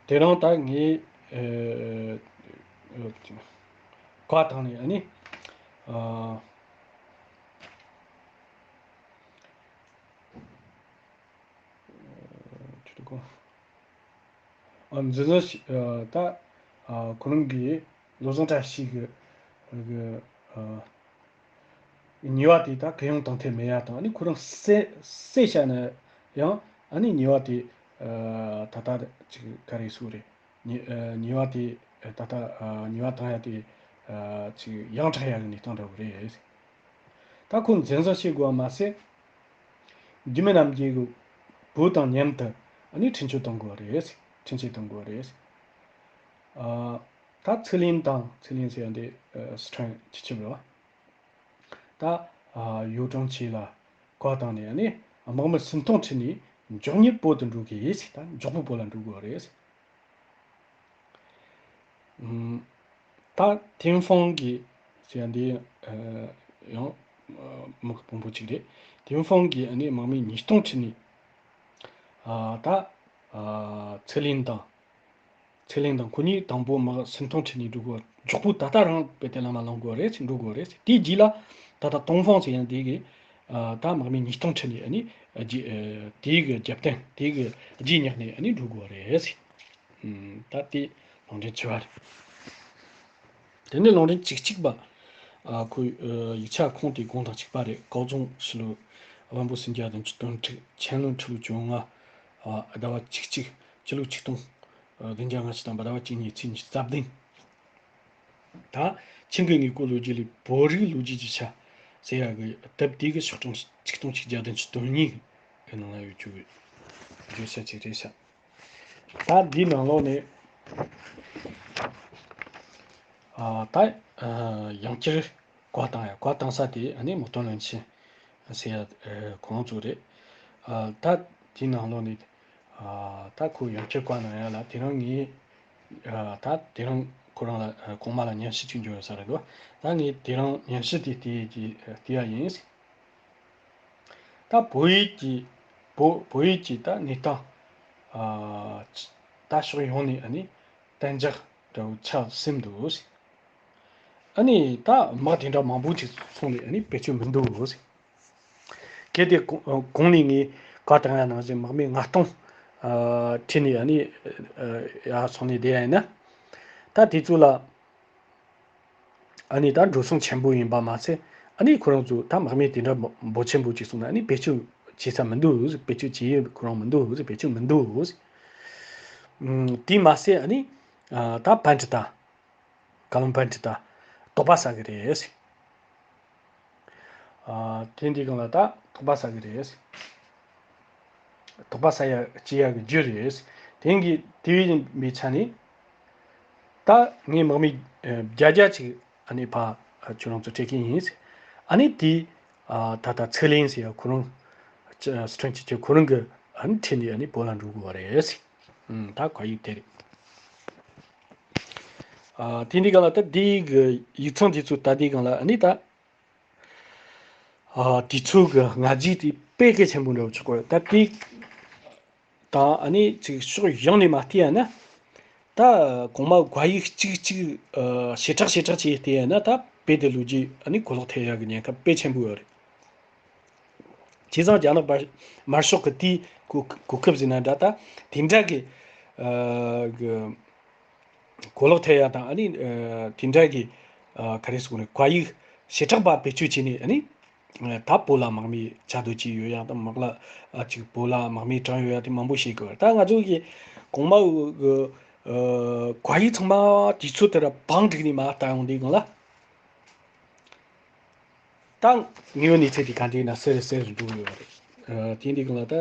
དེ་རིང་ད་ངས་ཨ། བཀའ་བཏང་ནས་ཨ་ནི། ཨ། ཁྱོད་གོ། ཨ་འཛིན་བཟུང་ཞིག་ཨ་ད་ཨ་ཁོ་རང་གིས་བློ་བཟང་བཀྲ་ཤིས་ཀྱི་གི་ཨ་ཉེས་པ་དེ་ད་གུ་ཡངས་བཏང་ཐབས་མེད་ཡ་དང་། ཨ་ནི་ཁོ་རང་བསད་བསད་བཞག་ན་ཡང་ཨ་ནི་ཉེས་པ་དེ་ཨ་ད་ལྟ་ཅིག་ག་རེ་ཟེར་རེད། ཉེས་ཨ་ཉེས་པ་དེ་ད་ལྟ་ཨ་ཉེས་པ་བཏང་ཡ་དེ་ཨ་ཅིག་ཡང་དྲག་ཡ་གི་གནས་སྟངས་འདྲ་བོ་རེད། ད་ཁོ་འཛིན་བཟུང་བྱེད་དགོས་པ་མ་ཟད། འཇིགས་མེད་རྣམ་རྒྱལ་གྱི་བུ་དང་མཉམ་དུ་ཨ་ནི་འཁྲུན་ཆོད་གཏོང་དགོས་པ་རེད། འཁྲུན་ཆོད་གཏོང་དགོས་པ་རེད། ཨ་ད་ཚུལ་ལེན་དང་། ཚུལ་ལེན་ཟེར་ཡ་འདི་ཨ་སི་ཁྲོན་སྤྱི་ཁྱབ་རེད་བ། ད་ ཡུའུ་ཀྲང་ཅེ་ལ་བཀའ་བཏང་ནས་ཨ་ནི་དམག་མི་སུམ་སྟོང་ཁྲིད་ནས་མགྱོགས་མྱུར་བོད་དུ་འགྲོ་གི་ཡིན་ཟེར། ད་མགྱོགས་པོ་བོད་ལ་འགྲོ་དགོས་རེད་ཟེར། ཨུམ། ད་ཐེན་ཧྥང་གི་ཟེར་ཡ་འདི་ཡང་དམག་དཔོན་པོ་གཅིག་རེད། ཐེན་ཧྥང་གིས་ཨ་ནི་དམག་མི་ཉིས་སྟོང་ཁྲིད་ནས་ད་ཚེ་ལེན་དང་། ཚེ་ལེན་དང་ཁོ་གཉིས་དང་པོ་དམག་སུམ་སྟོང་ཁྲིད་ནས་འགྲོ་དགོས། མགྱོགས་པོ་ད་ལྟ་རང་བེ་ཏེ་ལ་མ་ལངས་དགོས་རེད་ཟེར། འགྲོ་དགོས་རེད་ཟེར། དེའི་རྗེས་ལ་ད་ལྟ་ཏོང་ཧྥང་ཟེར་ཡ་འདི་གིས་ད་དམག་མི་ཉིས་སྟོང་ཁྲིད་ནས་ཨ་ནི་རྗེས་དེའི་གི་རྒྱབ་རྟེན་དེའི་གི་རྗེས་བསྙེགས་ནས་ཨ་ནི་འགྲོ་དགོས་རེད་ཟེར། ད་དེ་ལུང་འདྲེན་བྱས་པ་རེད། དེ་ནས་ལུང་འདྲེན་བཅུ་གཅིག་པ། ཨ་ཁོའི་ཡིག་ཆ་ཁུངས་དེ་དགུང་དང་གཅིག་པ་རེད། ཀའོ་ཙུང་ཕྱི་ལོ་དབོན་པོ་སུམ་བརྒྱ་བདུན་ཅུ་དོན་དྲུག་ཆན་ལུང་ཁྲི་ལོ་བཅོ་ལྔ། ཟླ་བ་བཅུ་གཅིག་སྤྱི་ལོ་ཆིག་སྟོང་བདུན་བརྒྱ་ལྔ་བཅུ་དང་པོ་ཟླ་བ་བཅུ་གཉིས་ཚེས་ཉི་ཤུ་རྩ་བདུན། ད་ཆིང་གི་དངོས་པོའི་ལོ་རྒྱུས་ལས་བོད་རིགས་ལོ་རྒྱུས་ཀྱི་ཆ་ཟེར་ཡ་གི་དེབ་དེ་གི་ཤོག་གྲངས་ཆིག་སྟོང་ཆིག་བརྒྱ་བདུན་ཅུ་དོན་གཉིས་གི་ནང་ལ་ཡོད་རྒྱུ་གི་བརྗོད་བྱ་ཅིག་རེད་ཤག་ད་འདིའི་ནང་ལོགས་ནས་ཨ་ད་ཡང་བསྐྱར་བཀའ་བཏང་ཡ། བཀའ་བཏང་ས་དེ་ཨ་ནི་མོ་ཏོ་ལོན་ཆེན་ཟེར་ཡ་ཁོང་ཚོ་རེད། ཨ་ད་དེའི་ནང་ལོགས་ནས་ཨ་ད་ཁོ་ཡང་བསྐྱར་བཀའ་གནང་ཡ་ལ་དེ་རིང་ངས་ཨ་ད་དེ་རིང་ཁོ་རང་ལ་གོང་མ་ལ་སྙན་ཞུ་ཅིག་འབྱོར་ཡོད་ས་རེད་འདུག་ད་ངས་དེ་རིང་སྙན་ཞུ་དེ་དེ་གི་དེ་ཡ་ཡིན། ད་བོད་ཡིག་གི་བོད་བོད་ཡིག་གི་ད་གནས་སྟངས་ཨ་ད་ཕྱོགས་ཡོངས་ནས་ཨ་ནི་གཏན་འཇགས་འདྲ་བོ་ཆགས་ཟིན་འདུག་ཨ་ནི་ད་དམག་དེ་འདྲ་མང་པོ་ཅིག་སོང་ནས་ཨ་ནི་བེད་སྤྱོད་མི་འདུག་གལ་ཏེ་གོང་གོང་ནས་ངས་བཀའ་བཏང་ཡ་ནང་བཞིན་དམག་མི་ལྔ་སྟོང་ཨ་ཁྲིད་ནས་ཨ་ནི་ཨ་ཡར་སོང་ནས་བསྡད་ཡ་ཡིན་ན། ད་དེ་ཚོ་ལ་ཨ་ནི་ད་འགྲོ་སོང་ཆེན་པོ་ཡིན་པ་མ་ཟད། ཨ་ནི་ཁོ་རང་ཚོ་ད་དམག་མི་དེ་འདྲ་འབོར་ཆེན་པོ་ཅིག་སོང་ན་ཨ་ནི་བེད་སྤྱོད་བྱེད་ས་མི་འདུག་བེད་སྤྱོད་བྱེད་ཡུལ་ཁོ་རང་མི་འདུག་བེད་སྤྱོད་མི་འདུག་ཨ་དེ་མ་ཟད་ཨ་ནི་ཨ་ད་པན་ཀྲི་ཏ། བཀའ་བློན་པན་ཀྲི་ཏ་དོགས་པ་ཟ་གི་རེད། ཨ་དེ་འདི་སྒང་ལ་ད་དོགས་པ་ཟ་གི་རེད། དོགས་པ་ཟ་ཡ་བྱེད་ཡ་གི་རྒྱུ་རེད། དེང་གི་དེ་བས་ཡིན་པའི་ཆ་ནས་ད་ངས་དམག་མི་ཨ་བརྒྱ་བརྒྱ་ཅིག་ཨ་ནི་ཕ་ཁྱོད་རང་ཚོ་སྤྲད་མཁན་ཡིན། ཨ་ནི་དེ་ཨ་ད་ད་ཚེ་ལེན་ཟེར་ཡ་ཁོ་རང་སི་ཁྲོན་སྐྱིད་ཆུ་ཁོ་རང་གི་ཨ་ནི་ཁྲིད་ནས་ཨ་ནི་བོད་ལ་འགྲོ་དགོས་པ་རེད། ཨུམ་ད་གོ་ཡིག་དེ་རེད། ཨ་དེ་འདི་སྒང་ལ་ད་དེའི་གི་ཡིག་ཚང་དེ་ཚོ་ད་དེའི་སྒང་ལ་ཨ་ནི་ད་ཨ་དེ་ཚོ་གི་སྔ་རྗེས་དེ་དཔེ་གལ་ཆེན་པོ་འདྲ་བོ་ཆགས་ཀྱི་ཡོད། ད་དེ་དང་ཨ་ནི་ཅིག་ཕྱོགས་ཡོངས་ནས་མ་བལྟས་ཡ་ན། ད་གོང་མ་བཀའ་ཡིག་གཅིག་གཅིག་ཨ་ཞེ་དྲག་ཞེ་དྲག་བྱས་བལྟས་ཡ་ན་ད་དཔེ་དེ་ལོ་རྒྱུས་ཨ་ནི་གོ་ལོག་ཐེབས་ཡ་གི་ཉེན་ཁ་དཔེ་ཆེན་པོ་ཡོད་རེད། བྱས་ཙང་རྒྱ་ནག་དམར་དམར་ཤོག་གི་དེའི་གོ་གོ་སྐབས་ཟིན་ན་འདྲ་ད་དེ་འདྲ་གི་ཨ་གི་གོ་ལོག་ཐེབས་ཡ་དང་ཨ་ནི་ཨ་དེ་འདྲ་གི་ཨ་ག་རེ་ཟེར་དགོས་རེད། བཀའ་ཡིག་ཞེ་དྲག་པ་བེད་སྤྱོད་བྱས་ནས་ཨ་ནི་ཨ་ད་བོད་ལ་དམག་མི་བཅའ་སྡོད་ཀྱི་ཡོད་ཡ་དང་དམག་ལ་ཨ་ཅིག་བོད་ལ་དམག་མི་དྲངས་ཡོད་ཡ་དེ་མང་པོ་ཤེས་དགོས་རེད། ད་ང་ཚོ་གི་གོང་མ་གི་ཨ་བཀའ་ཡིག་ཚང་མ་དུས་ཚོད་དེར་བང་བསྒྲིགས་ནས་མར་ལྟ་ཡོང་དུས་སྒང་ལ། ད་དངོས་ཡོད་གནས་ཚུལ་དེ་ག་འདྲ་ཡིན་ན་གསལ་རུ་གསལ་རུ་འགྲོ་གི་ཡོད་རེད། ཨ་དེ་འདི་སྒང་ལ་ད་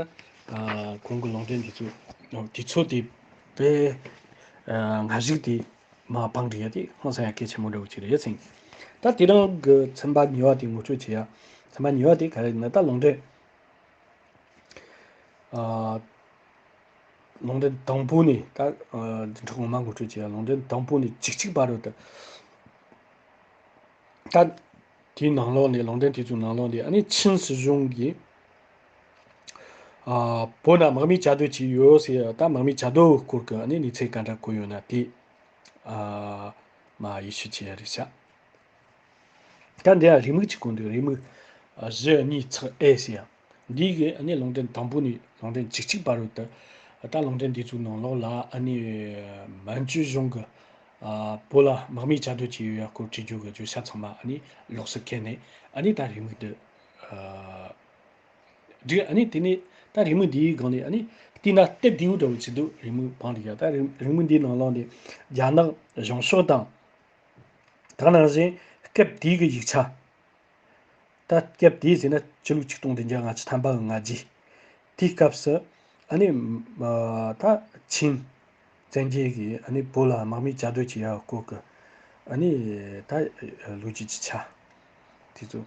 ཨ་གོང་གི་ལུང་འདྲེན་འདི་ཚོ་དུས་ཚོད་དེ་དཔེ་ཨ་སྔ་གཞུག་དེ་མར་བང་བསྒྲིགས་ཡ་དེ་ཧང་སང་ཡ་གལ་ཆེན་པོ་འདྲ་བོ་ཅིག་རེད་ཟེར། ད་དེ་རིང་གི་ཚན་པ་གཉིས་པ་དེ་ངོ་སྤྲོད་བྱེད་ཡ། ཚན་པ་གཉིས་པ་དེ་ག་རེ་ཡིན་ན་ད་ལུང་འདྲེན། ཨ། ལུང་འདྲེན་དང་པོ་ནས་ད་ཨ་འདི་འཕྲོ་ངོ་མ་ངོ་སྤྲོད་བྱས་ཡ། ལུང་འདྲེན་དང་པོ་ནས་བཅུ་གཅིག་བར་དུ་ད་ད་དེའི་ནང་ལོགས་ནས་ལུང་འདྲེན་དེ་ཚོའི་ནང་ལོགས་ནས་ཨ་ནི་ཆིན་སྲིད་གཞུང་གིས་ཨ་བོད་ནང་དམག་མི་བཅའ་སྡོད་བྱས་ཡོད་ཟེར་ཡ། ད་དམག་མི་བཅའ་སྡོད་སྐོར་གྱི་ཨ་ནི་གནས་ཚུལ་ག་འདྲ་བཀོད་ཡོད་ན་དེ་ཨ་མར་ཡིད་ཆེས་བྱེད་ཡ་རེད་ཤག་ད་འདི་ཡང་རེའུ་མིག་ཅིག་བཀོད་འདུག་རེའུ་མིག་བཞི་གཉིས་ཚེག་ཨེ་ཟེར་ཡ། འདི་གི་ཨ་ནི་ལུང་འདྲེན་དང་པོ་ནས་ལུང་འདྲེན་བཅུ་གཅིག་བར་དུ་ད་ལུང་འདྲེན་འདི་ཚོའི་ནང་ལོགས་ལ་ཨ་ནི་མན་ཇུ་གཞུང་གི་ཨ་བོད་ལ་དམག་མི་བཅའ་སྡོད་བྱས་ཡོད་ཡ་སྐོར་བྲིས་རྒྱུ་གི་བརྗོད་བྱ་ཚང་མ་ཨ་ནི་ལོགས་སུ་བཀལ་ནས་ཨ་ནི་ད་རེའུ་མིག་འདི་ཨ་བསྒྲིགས། ཨ་ནི་དེ་ནས་ད་རེའུ་མིག་འདིའི་སྒང་ནས་ཨ་ནི་བལྟས་ན་དེབ་བདེ་བོ་འདྲ་བོ་ཅིག་འདུག་རེའུ་མིག་བང་བསྒྲིགས་ཡ། ད་རེའུ་རེའུ་མིག་འདིའི་ནང་ལོགས་ནས་རྒྱ་ནག་གཞུང་ཕྱོགས་དང་། ད་ནང་བཞིན་སྐབས་དེའི་གི་ཡིག་ཆ། ད་སྐབས་དེའི་ཟེར་ན་ཕྱི་ལོ་ཆིག་སྟོང་བདུན་བརྒྱ་ལྔ་བཅུ་ཐམ་པ་གི་སྔ་རྗེས། དེའི་སྐབས་སུ་ཨ་ནི་ཨ་ད་ཆིན་བཙན་རྒྱལ་གྱིས་ཨ་ནི་བོད་ལ་དམག་མི་བཅའ་སྡོད་བྱེད་ཡ་སྐོར་གི་ཨ་ནི་ད་ལོ་རྒྱུས་ཀྱི་ཆ་དེ་ཚོ།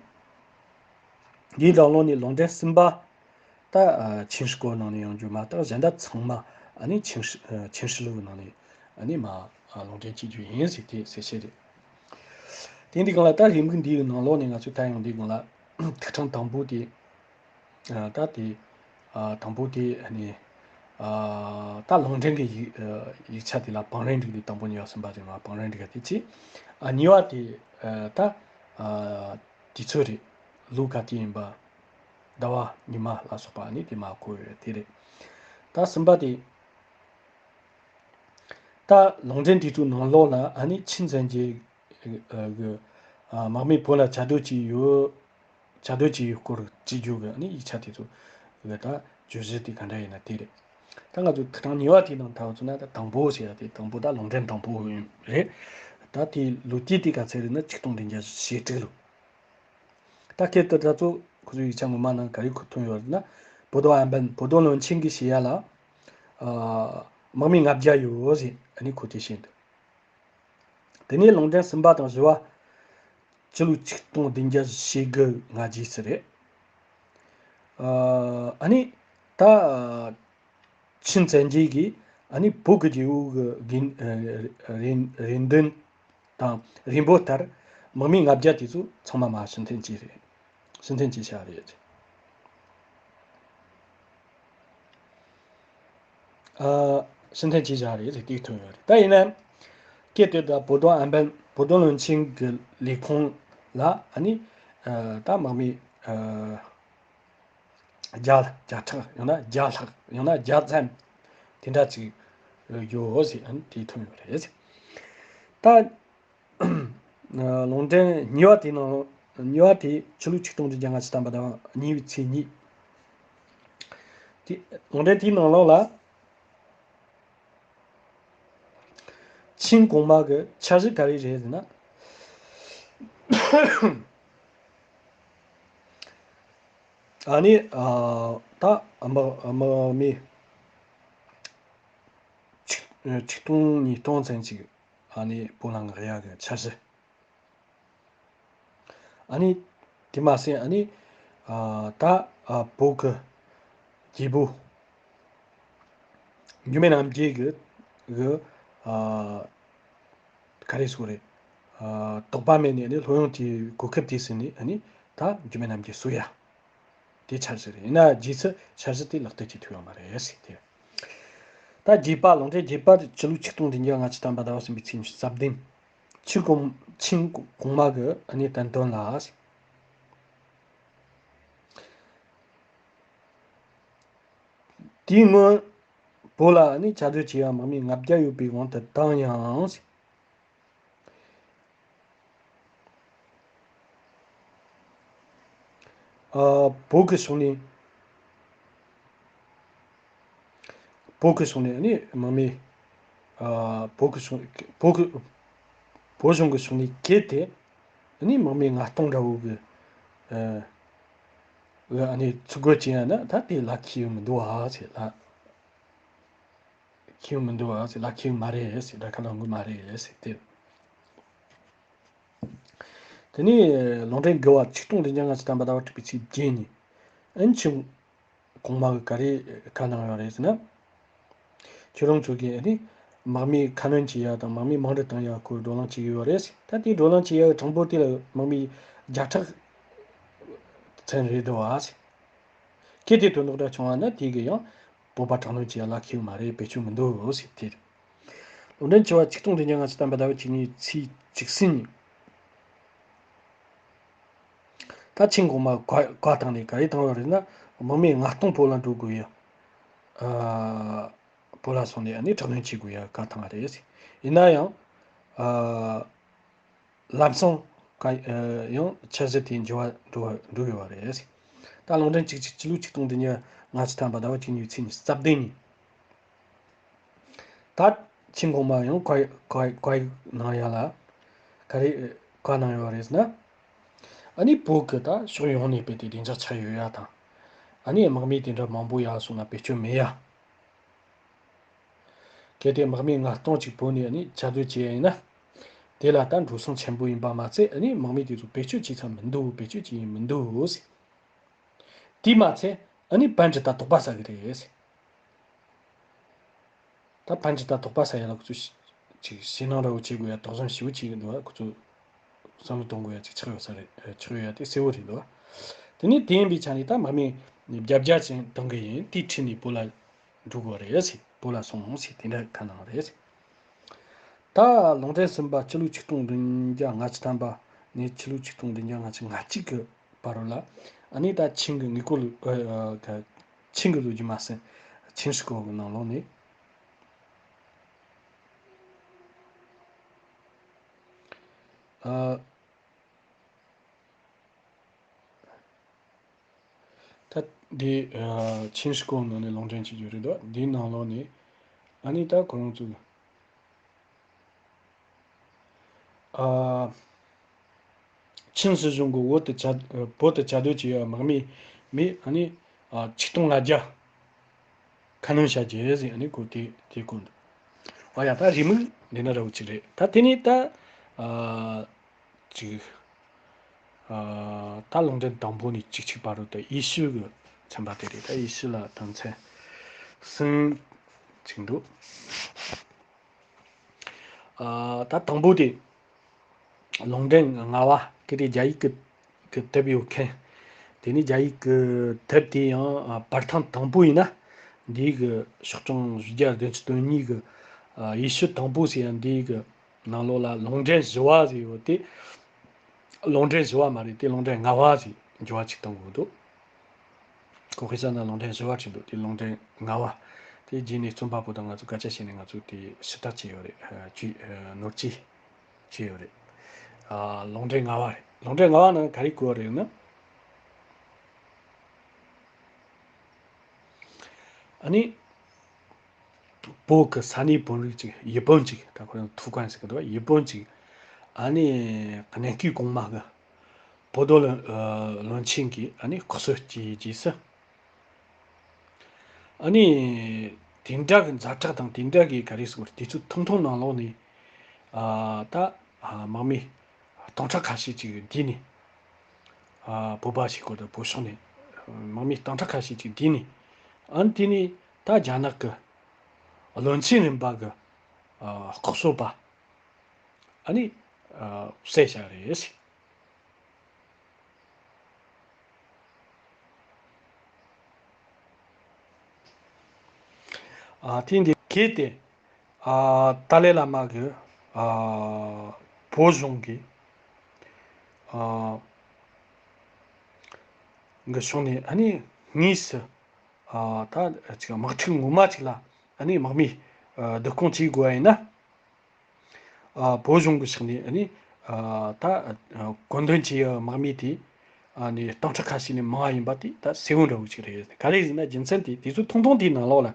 འདིའི་ནང་ལོགས་ནས་ལུང་འདྲེན་གསུམ་པ་ད་ཨ་ཆིན་ཧྲི་སྐོར་ནང་ནས་ཡོང་རྒྱུ་མ་གཏོགས་གཞན་དག་ཚང་མ་ཨ་ནི་ཆིན་ཧྲི་ཨ་ཆིན་ཧྲི་ལུའུ་ནང་ནས་ཨ་ནི་མ་ཨ་ལུང་འདྲེན་བྱེད་རྒྱུ་ཡིན་ཟེར་དེ་གསལ་བཤད་རེད། དེ་འདི་གང་ལ་ད་རེའུ་མིག་འདིའི་ནང་ལོགས་ནས་ང་ཚོས་ད་ཡང་འདི་གང་ལ་ཐིག་ཕྲེང་དང་པོ་དེ་ཨ་ད་དེ་ཨ་དང་པོ་དེ་ཨ་ནི་ཨ་ད་ལུང་འདྲེན་གྱི་ཡིག་ཨ་ཡིག་ཆ་དེ་ལ་བང་རིམ་འགྲིག་ལས་དང་པོ་གཉིས་པ་གསུམ་པ་རེད། ང་བང་རིམ་འགྲིག་ག་དེ་ཅི་ཨ་གཉིས་པ་དེ་ཨ་ད་ཨ་དུས་ཚོད་རེད། ལོ་ག་དུས་ཡིན་པ། ཟླ་བ། ཉི་མ་ལ་སོགས་པ་ཨ་ནི་དེ་མ་གོ་ཡོད་དེ་རེད། ད་གསུམ་པ་དེ། ད་ལུང་འདྲེན་དེ་ཚོའི་ནང་ལོགས་ལ་ཨ་ནི་ཆིན་ཙན་རྗེ་གི་དམག་མིས་བོད་ལ་བཅའ་སྡོད་ཀྱི་ཡོད། བཅའ་སྡོད་ཀྱི་ཡོད་སྐོར་བྲིས་རྒྱུ་གི་ཨ་ནི་ཡིག་ཆ་དེ་ཚོ་གི་ད་བརྗོད་གཞི་དེ་ག་འདྲ་ཡིན་ན་དེ་རེད། ད་ང་ཚོ་ཐིག་ཕྲེང་གཉིས་པ་དེའི་ནང་ལྟ་བུ་ཚོ་ན་ད་དང་པོ་ཟེར་ཡ་དེ་དང་པོ་ད་ལུང་འདྲེན་དང་པོ་ཡིན་རེད། ད་དེའི་ལོ་དུས་དེ་ག་ཚད་རེད་ན་ཆིག་སྟོང་བདུན་བརྒྱ་ཞེ་དྲུག་ལོ། ད་སྐད་དུ་ད་ཚོ་ཁོ་ཚོའི་ཡིག་ཆ་ངོ་མ་ནང་ག་རེ་ཁོ་ཐོན་ཡོད་ན། 不动安本། 不动论清 གི་ཞེས་ཡ་ལ། ཨ་དམག་མི་ལྔ་བརྒྱ་ཡོད་ཟེར་ཨ་ནི་ཁོ་དེ་བཤད་འདུག་དེ་ནས་ལུང་འདྲེན་གསུམ་པ་དང་བཞི་བ། སྤྱི་ལོ་ཆིག་སྟོང་བདུན་བརྒྱ་ཞེ་དགུ་ང་རྗེས་སུ་རེད། ཨ་ནི་ད་ཆིན་ཙན་རྗེ་གིས་ཨ་ནི་བོད་ཀྱི་རྒྱལ་པོ་གི་རེ་འདུན་དང་རེ་འབོད་ལྟར་དམག་མི་ལྔ་བརྒྱ་དེ་ཚོ་ཚང་མ་མར་ཕྱིར་འཐེན་བྱས་རེད། ཕྱིར་འཐེན་བྱས་བཞག་རེད། ཨ་ཕྱིར་འཐེན་བྱས་བཞག་རེད་ཟེར་དེ་ཐོན་ཡོད་རེད། ད་ཡིན་ན་སྐད་དོད་ད་བོ་དོང་ཨན་པན་བོ་དོང་བློན་ཆེན་གྱི་ལས་ཁུངས་ལ་ཨ་ནི་ཨ་ད་དམག་མི་ཨ་བརྒྱ་བརྒྱ་ཕྲག་ཡང་ན་བརྒྱ་ལྷག་ཡང་ན་བརྒྱ་ཙམ་དེ་འདྲ་ཅིག་ཡོད་ཟེར་ཨ་ནི་དེ་ཐོན་ཡོད་རེད། ད་ལུང་འདྲེན་གཉིས་པ་དེའི་ནང་གཉིས་པ་དེ་ཕྱི་ལོ་ཆིག་སྟོང་དྲུག་བརྒྱ་ལྔ་བཅུ་ཐམ་པ་དང་གཉིས་པའི་ཚེས་གཉིས། དེ་ལུང་འདྲེན་དེའི་ནང་ལོགས་ལ་ཆིན་གོང་མ་གི་འཆར་གཞི་ག་རེ་རེད་ཟེར་ན། ཨ་ནི་ཨ་ད་དམག་དམག་མི་ཆིག་ཆིག་སྟོང་ཉིས་སྟོང་ཙམ་ཅིག་ཨ་ནི་བོད་ལ་མངགས་ཡག་གི་འཆར་གཞི། ཨ་ནི་དེ་མ་ཟད་ཨ་ནི་ཨ་ད་ཨ་བོད་ཀྱི་རྒྱལ་པོ་འཇིགས་མེད་རྣམ་རྒྱལ་གྱི་གི་ཨ་ག་རེ་ཟེར་རེད། ཨ་དོགས་པ་མེད་ནས་ཨ་ནི་ལྷོད་ཡངས་དེའི་གོ་སྐབས་དེ་ཟིན་ནས་ཨ་ནི་ད་འཇིགས་མེད་རྣམ་རྒྱལ་གསོད་ཡ། དེ་འཆར་གཞི་རེད། ཡིན་ན་རྗེས་སུ་འཆར་གཞི་དེ་ལག་བསྟར་བྱེད་ཐུབ་ཡོད་མ་རེད་ཟེར་དེ། ད་རྒྱས་པ་ལུང་འདྲེན་རྒྱས་པ་སྤྱི་ལོ་ཆིག་སྟོང་བདུན་བརྒྱ་ལྔ་བཅུ་ཐམ་པ་ཟླ་བ་གསུམ་པའི་ཚེས་ཉི་ཤུ་རྩ་བདུན། ཆིན་གོང་ཆིན་གོང་མ་གི་ཨ་ནི་བསྟན་དོན་ལ་ཟེར། དེའི་སྔོན་བོད་ལ་ཨ་ནི་བཅའ་སྡོད་བྱས་པའི་དམག་མི་ལྔ་བརྒྱ་ཡོད་པའི་དབང་དུ་བཏང་ཡང་ཟེར། ཨ་བོད་ཀྱི་ཕྱོགས་ནས་བོད་ཀྱི་ཕྱོགས་ནས་ཨ་ནི་དམག་མི་ཨ་བོད་ཀྱི་ཕྱོགས་བོད་ཀྱི་བོད་གཞུང་གི་ཕྱོགས་ནས་གལ་ཏེ་ཨ་ནི་དམག་མི་ལྔ་སྟོང་འདྲ་བོ་གི་ཨ་ཨ་ནི་ཚུར་རྒོལ་བྱས་ཡང་ན་ད་དེ་ལག་ཁེལ་མི་འདུག་ཨ་ཟེར་ལ། ཁེལ་མི་འདུག་ཨ་ཟེར་ལ། ཁེལ་མ་རེད་ཟེར། ད་ག་ལ་འགུལ་མ་རེད་ཟེར་ཏེ། དེ་ནས་ལུང་འདྲེན་དགུ་པ་ཆིག་སྟོང་བདུན་བརྒྱ་ལྔ་བཅུ་ཐམ་པ་ཟླ་བ་དྲུག་པའི་ཚེས་བརྒྱད་ཉིན་ཨན་ཆིང་གོང་མ་གིས་ག་རེ་བཀའ་གནང་ཡོད་རེད་ཟེར་ན། ཁྱོད་རང་ཚོ་གིས་ཨ་ནི་དམག་མི་ཁ་སྣོན་བྱེད་ཡ་དང་དམག་མི་མང་དུ་བཏང་ཡ་སྐོར་བགྲོ་གླེང་བྱེད་ཀྱི་ཡོད་རེད། ད་དེའི་བགྲོ་གླེང་བྱེད་ཡ་གི་གྲངས་འབོར་དེ་ལ་དམག་མི་བརྒྱ་ཕྲག་ཙམ་རེད་འདུག་ཨ་ཟེར། གལ་ཏེ་དོན་དག་འདྲ་བྱུང་བ་ན་དེ་གི་ཡང་བོད་པ་དྲག་གནོན་བྱེད་ཡ་ལག་ཁེལ་མ་རེད། བེད་སྤྱོད་མི་འདུག་ཟེར་དེ་རེད། ལུང་འདྲེན་བཅུ་པ་ཆིག་སྟོང་བདུན་བརྒྱ་ལྔ་བཅུ་ཐམ་པ་ཟླ་བ་བཅུ་གཉིས་ཚེས་བཅུ་གསུམ་ཉིན། ད་ཆིན་གོང་མ་བཀའ་བཀའ་བཏང་ནས་ག་རེ་བཏང་བ་རེད་ན། དམག་མི་ལྔ་སྟོང་བོད་ལ་འགྲོ་དགོས་ཡ། ཨ་བོད་ལ་སོང་ནས་ཨ་ནི་དྲག་གནོན་བྱེད་དགོས་ཡ་བཀའ་བཏང་བ་རེད། ཡིན་ན་ཡང་ཨ་ལམ་སང་ག་ཡང་འཆར་གཞི་དེ་འགྱུར་བ་འགྲོ་བ་འགྲོ་ཡོད་པ་རེད། ད་ལུང་འདྲེན་གཅིག་གཅིག་སྤྱི་ལོ་ཆིག་སྟོང་བདུན་བརྒྱ་ལྔ་བཅུ་ཐམ་པ་ཟླ་བ་གཅིག་གཉིས་ཚེས་ཉི་ཤུ་རྩ་བདུན་ཉིན། ད་ཆིན་གོང་མ་ཡང་བཀའ་བཀའ་བཀའ་གནང་ཡ་ལ་ག་རེ་བཀའ་གནང་ཡོད་རེད་ཟེར་ན། ཨ་ནི་བོད་ཀྱི་ད་ཕྱོགས་ཡོངས་ནས་རྦད་དེ་བདེ་འཇགས་ཆགས་ཡོད་ཡ་དང་། ཨ་ནི་དམག་མི་དེ་འདྲ་མང་པོ་ཡར་སོང་ན་བེད་སྤྱོད་མེད་ཡ། གལ་ཏེ་དམག་མི་ལྔ་སྟོང་ཅིག་བོད་ནས་ཨ་ནི་བཅའ་སྡོད་བྱས་ཡིན་ན། དེ་ལ་ད་འགྲོ་སོང་ཆེན་པོ་ཡིན་པ་མ་ཚད་ཨ་ནི་དམག་མི་དེ་ཚོ་བེད་སྤྱོད་བྱེད་ས་མི་འདུག་བེད་སྤྱོད་བྱེད་ཡིན་མི་འདུག་ཟེར། དེས་མ་ཚད་ཨ་ནི་པཎ་ཌི་ཏ་དོགས་པ་ཟ་གི་རེད། ད་པཎ་ཌི་ཏ་དོགས་པ་ཟ་ཡ་ལ་ཁོ་ཚོས་ཅིག་ཞེད་སྣང་འདྲ་བོ་བྱེད་དགོས་ཡ། དོགས་ཟོན་ཞེ་པོ་བྱེད་ཀྱི་འདུག་བ། ཁོ་ཚོ་བསམ་བློ་གཏོང་དགོས་ཡ་ཅིག་ཆགས་ཡོད་ས་རེད། ཆགས་ཡོད་ཡ་དེ་གསལ་བོ་རེད་འདུག་བ། དེ་ནས་དེ་ཡིན་པའི་ཆ་ནས་ད་དམག་མི་བརྒྱ་བརྒྱ་ཅན་བཏང་གི་ཡིན། དེའི་ཁྲིད་ནས་བོད་ལ་འགྲོ་དགོས་རེད་ཟེར། བོད་ལ་སོང་ཟེར། དེ་འདྲ་ཁ་གནང་རེད་ཟེར། ད་ལུང་འདྲེན་གསུམ་པ་སྤྱི་ལོ་ཆིག་སྟོང་བདུན་བརྒྱ་ལྔ་བཅུ་ཐམ་པ་ནས་སྤྱི་ལོ་ཆིག་སྟོང་བདུན་བརྒྱ་ལྔ་བཅུ་ང་གཅིག་གི་བར་རུ་ལ། ཨ་ནི་ད་ཆིང་གི་དངུལ་རྐོ་ལུ་ཨ་ཨ་ཆིང་གི་ལོ་རྒྱུས་མ་ཟད་ཆིང་ཧྲི་ཀོ་གི་ནང་ལོགས་ནས། ཨ། ད་འདི་ཨ་ཆིང་ཧྲི་ཀོ་ནང་ནས་ལུང་འདྲེན་བྱེད་རྒྱུ་རེད་དོ། འདིའི་ནང་ལོགས་ནས་ཨ་ནི་ད་ཁོ་རང་ཚོ་ཨ་ཆིང་སྲིད་གཞུང་གི་བོད་དུ་བཅའ་བོད་དུ་བཅའ་སྡོད་བྱས་པའི་དམག་མི་མི་ཨ་ནི་ཨ་ཆིག་སྟོང་ལྔ་བརྒྱ་ཁ་སྣོན་བྱ་རྒྱུ་ཟེར། ཨ་ནི་ཁོ་དེ་དེ་བཀོད་འདུག། ཨ་ཡ། ད་རེའུ་མིག་འདི་འདྲ་འདྲ་བོ་ཅིག་རེད། ད་དེ་ནས་ད་ཨ་ཅིག་ཨ་ད་ལུང་འདྲེན་དང་པོ་ནས་བཅུ་གཅིག་བར་དུ་ད་དབྱི་ཤུ་གི་ཚན་པ་དེ་རེད། ད་དབྱི་ཤུ་ལ་དོན་ཚན་གསུམ་ཅིག་འདུག། ཨ་ད་དང་པོ་དེ་ལུང་འདྲེན་ལྔ་པ་གི་དེ་རྒྱ་ཡིག་གི་གི་དེབ་ཡོད་མཁན། དེ་ནས་རྒྱ་ཡིག་གི་དེབ་དེ་ཡང་ཨ་འབར་ཐེངས་དང་པོ་ཡིན་ན། འདིའི་གི་ཤོག་གྲངས་བཞི་བརྒྱ་བདུན་ཅུ་དོན་གཉིས་གི་ཨ་དབྱི་ཤུ་དང་པོ་ཟེར་ཡ་འདིའི་གི་ནང་ལོགས་ལ་ལུང་འདྲེན་བཞི་པ་ཟེར་ཡོད་དེ། ལུང་འདྲེན་བཞི་པ་མ་རེད་དེ། ལུང་འདྲེན་ལྔ་པ་ཟེར་འགྱུར་བ་ཅིག་བཏང་དགོས་འདུག། གོ་ཁེ་ས་ན་ལུང་འདྲེན་བཞི་པ་བྲིས་འདུག། དེ་ལུང་འདྲེན་ལྔ་པ། དེ་རྗེས་ནས་རྩོམ་པ་པོ་དང་ང་ཚོ་སྐད་ཆ་བཤད་ནས་ང་ཚོས་དེ་ཕྱིར་བལྟ་བྱས་ཡོད་རེད། ཨ་ཅི་ཨ་ནོར་བཅོས་བྱས་ཡོད་རེད། ཨ་ལུང་འདྲེན་ལྔ་པ་རེད། ལུང་འདྲེན་ལྔ་པ་ནང་ག་རེ་བཀོད་རེད་ན། ཨ་ནི། བོད་ཀྱི་ས་གནས་བོད་རིགས་ཅིག་ཡུལ་དཔོན་ཅིག། ད་ཁོ་རང་ཐུའུ་ཀན་ཟེར་གི་འདུག། ཡུལ་དཔོན་ཅིག། ཨ་ནི་གནས་འཁོད་གོང་མ་གི་བོད་རྡོར་བློན་ཨ་བློན་ཆེན་གྱིས་ཨ་ནི་ལྐོག་གསོད་བྱས་རྗེས་སུ། ཨ་ནི་དེ་འདྲ་གི་ཛ་དྲག་དང་དེ་འདྲ་གི་ག་རེ་ཟེར་དགོས་རེད། དུས་ཚོད་ཐུང་ཐུང་ནང་ལོགས་ནས་ཨ་ད་ཨ་དམག་མི་སྟོང་ཕྲག་ཁ་ཤས་ཅིག་བསྡུས་ནས། ཨ་བོད་པ་ཞིག་གོ་ད་བོད་ཕྱོགས་ནས་དམག་མི་སྟོང་ཕྲག་ཁ་ཤས་ཅིག་བསྡུས་ནས། ཨ་ནི་དེ་ནས་ད་རྒྱ་ནག་གི་བློན་ཆེན་རིམ་པ་གི་ཨ་ལྐོག་གསོད་པ་ཨ་ནི་ཨ་བསད་བཞག་རེད། ཨ་དེ་འདི་གལ་ཏེ་ཨ་ཏཱ་ལའི་བླ་མ་གི་ཨ་བོད་གཞུང་གི་ཨ་གི་ཕྱོགས་ནས་ཨ་ནི་དངོས་སུ་ཨ་ད་ཅིག་དམག་འཁྲུག་ངོ་མ་ཅིག་ལ་ཨ་ནི་དམག་མི་ཨ་བསྡུ་སྐོང་བྱེད་དགོས་པ་ཡིན་ན། ཨ་བོད་གཞུང་གི་ཕྱོགས་ནས་ཨ་ནི་ཨ་ད་ཨ་བཀོད་འདོམས་བྱེད་ཡ་དམག་མི་དེ་ཨ་ནི་སྟོང་ཕྲག་ཁ་ཤས་ལས་མང་བ་ཡིན་པ་དེ་ད་གསལ་བོ་འདྲ་བོ་ཅིག་རེད། ག་རེ་ཡིན་ན་རྒྱུ་མཚན་དེ་དུས་ཚོད་ཐུང་ཐུང་དེའི་ནང་ལོགས་ལ་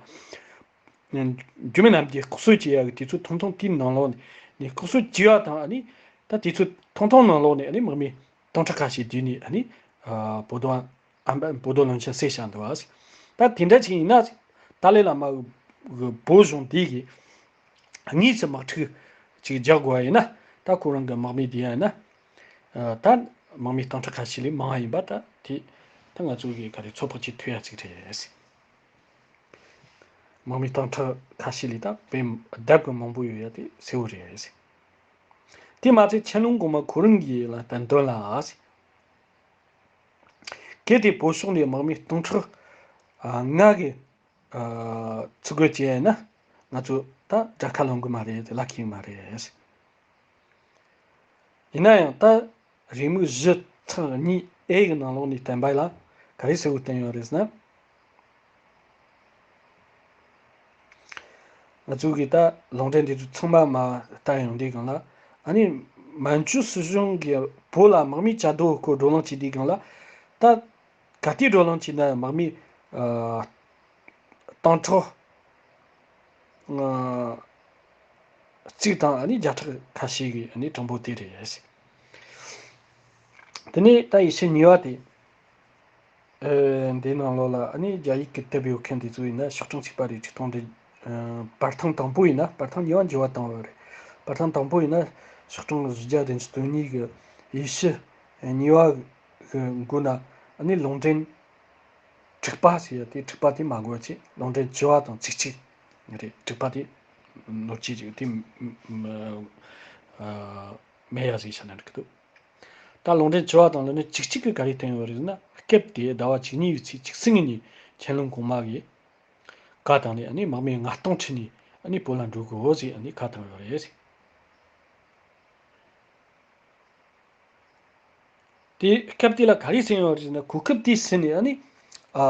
འཇིགས་མེད་རྣམ་རྒྱལ་ལྐོག་གསོད་བྱེད་ཡ་གི་དུས་ཚོད་ཐུང་ཐུང་དེའི་ནང་ལོགས་ནས་ལྐོག་གསོད་བྱེད་ཡ་དང་ཨ་ནི་ད་དུས་ཚོད་ཐུང་ཐུང་ནང་ལོགས་ནས་ཨ་ནི་དམག་མི་སྟོང་ཕྲག་ཁ་ཤས་བསྡུས་ནས་ཨ་ནི་ཨ་བོད་དོན་ཨ་བོད་དོན་བློན་ཆེན་བསད་བཞག་འདུག་བ། ད་དེ་འདྲ་ཅིག་ཡིན་ན་ཏཱ་ལའི་བླ་མ་གི་བོད་གཞུང་དེ་གི་དངོས་སུ་དམག་འཁྲུག་ཅིག་རྒྱག་དགོས་པ་ཡིན་ན། ད་ཁོ་རང་གི་དམག་མི་དེ་ཡང་ཡིན་ན་ད་དམག་མི་སྟོང་ཕྲག་ཁ་ཤས་ལས་མང་བ་ཡིན་པ་ད་དེ་ད་ང་ཚོ་གི་ག་རེ་ཚོད་དཔག་བྱེད་ཐུབ་ཡ་ཅིག་རེད། དམག་མི་སྟོང་ཕྲག་ཁ་ཤས་ལས་ད་དཔེ་ལྡབ་ཀྱིས་མང་པོ་ཡོད་ཡ་དེ་གསལ་བོ་རེད། དེ་མ་ཚད་ཆན་ལུང་གོང་མ་ཁོ་རང་གི་ལ་བསྟན་དོན་ལ། གལ་ཏེ་བོད་ཕྱོགས་ནས་དམག་མི་སྟོང་ཕྲག་ལྔ་གི་ཚུར་རྒོལ་བྱས་ན་ང་ཚོ་ད་དགྲ་ཁ་ལོན་གི་མ་རེད། ལ་ཁེལ་གི་མ་རེད། ཡིན་ན་ཡང་ད་རེའུ་མིག་བཞི་ཚེག་གཉིས་ཨེ་གི་ནང་ལོགས་ནས་བསྟན་པ་ལ་ག་རེ་གསལ་བོ་བསྟན་ཡོད་རེད་ཟེར་ན། ང་ཚོ་གིས་ད་ལུང་འདྲེན་འདི་ཚོ་ཚང་མ་མ་བལྟ་ཡོང་དུས་སྒང་ལ། ཨ་ནི་མན་ཇུ་སྲིད་གཞུང་གིས་བོད་ལ་དམག་མི་བཅའ་སྡོད་སྐོར་བགྲོ་གླེང་བྱེད་དུས་སྒང་ལ། ད་ག་དུས་བགྲོ་གླེང་བྱས་ན་དམག་མི་ཨ་སྟོང་ཕྲག་ཨ་གཅིག་དང་ཨ་ནི་བརྒྱ་ཕྲག་ཁ་ཤས་ཀྱི་ཨ་ནི་གྲངས་འབོར་དེ་རེད། དེ་ནས་ད་དབྱེ་ཞིབ་གཉིས་པ་དེ། ཨེ་འདིའི་ནང་ལོགས་ལ་ཨ་ནི་རྒྱ་ཡིག་གི་དེབ་ཡོད་མཁན་དེ་ཚོ་ཡིན་ན་ཤོག་གྲངས་གཅིག་པ་རེད། ཆིག་སྟོང་དེ་ཨ་འབར་ཐེངས་དང་པོ་ཡིན་ན། འབར་ཐེངས་གཉིས་པ་འགྱུར་བ་བཏང་བ་རེད། འབར་ཐེངས་དང་པོ་ཡིན་ན་ཤོག་གྲངས་བཞི་བརྒྱ་བདུན་ཅུ་དོན་གཉིས་གི་དབྱེ་ཞིབ་གཉིས་པ་གི་མགོ་ན་ཨ་ནི་ལུང་འདྲེན་ དྲུག་པ་ཟེར་ཡ་དེ་དྲུག་པ་དེ་མ་དགོས་ཅེས། ལུང་འདྲེན་བཅུ་པ་དང་བཅུ་གཅིག་རེད། དྲུག་པ་དེ་ནོར་གྱི་ཅིག་དེ་མེད་ཡ་ཟིག་བྱས་ན་འགྲིག་གི་འདུག་ད་ལུང་འདྲེན་བཅུ་པ་དང་ལུང་འདྲེན་བཅུ་གཅིག་གིས་ག་རེ་བསྟན་ཡོད་རེད་ཟེར་ན། སྐབས་དེའི་ཟླ་བ་བཅུ་གཉིས་པའི་ཚེས་བཅུ་གསུམ་ཉིན་ཆན་ལུང་གོང་མ་གིས་བཀའ་བཏང་ནས་ཨ་ནི་དམག་མི་ལྔ་སྟོང་ཁྲིད་ནས་ཨ་ནི་བོད་ལ་འགྲོ་དགོས་ཟེར་ཨ་ནི་བཀའ་བཏང་ཡོད་རེད། དེ་སྐབས་དེ་ལ་ག་རེ་ཟེར་ཡོད་རེད་ཟེར་ན། གོ་སྐབས་དེ་ཟིན་ནས་ཨ་ནི་ཨ་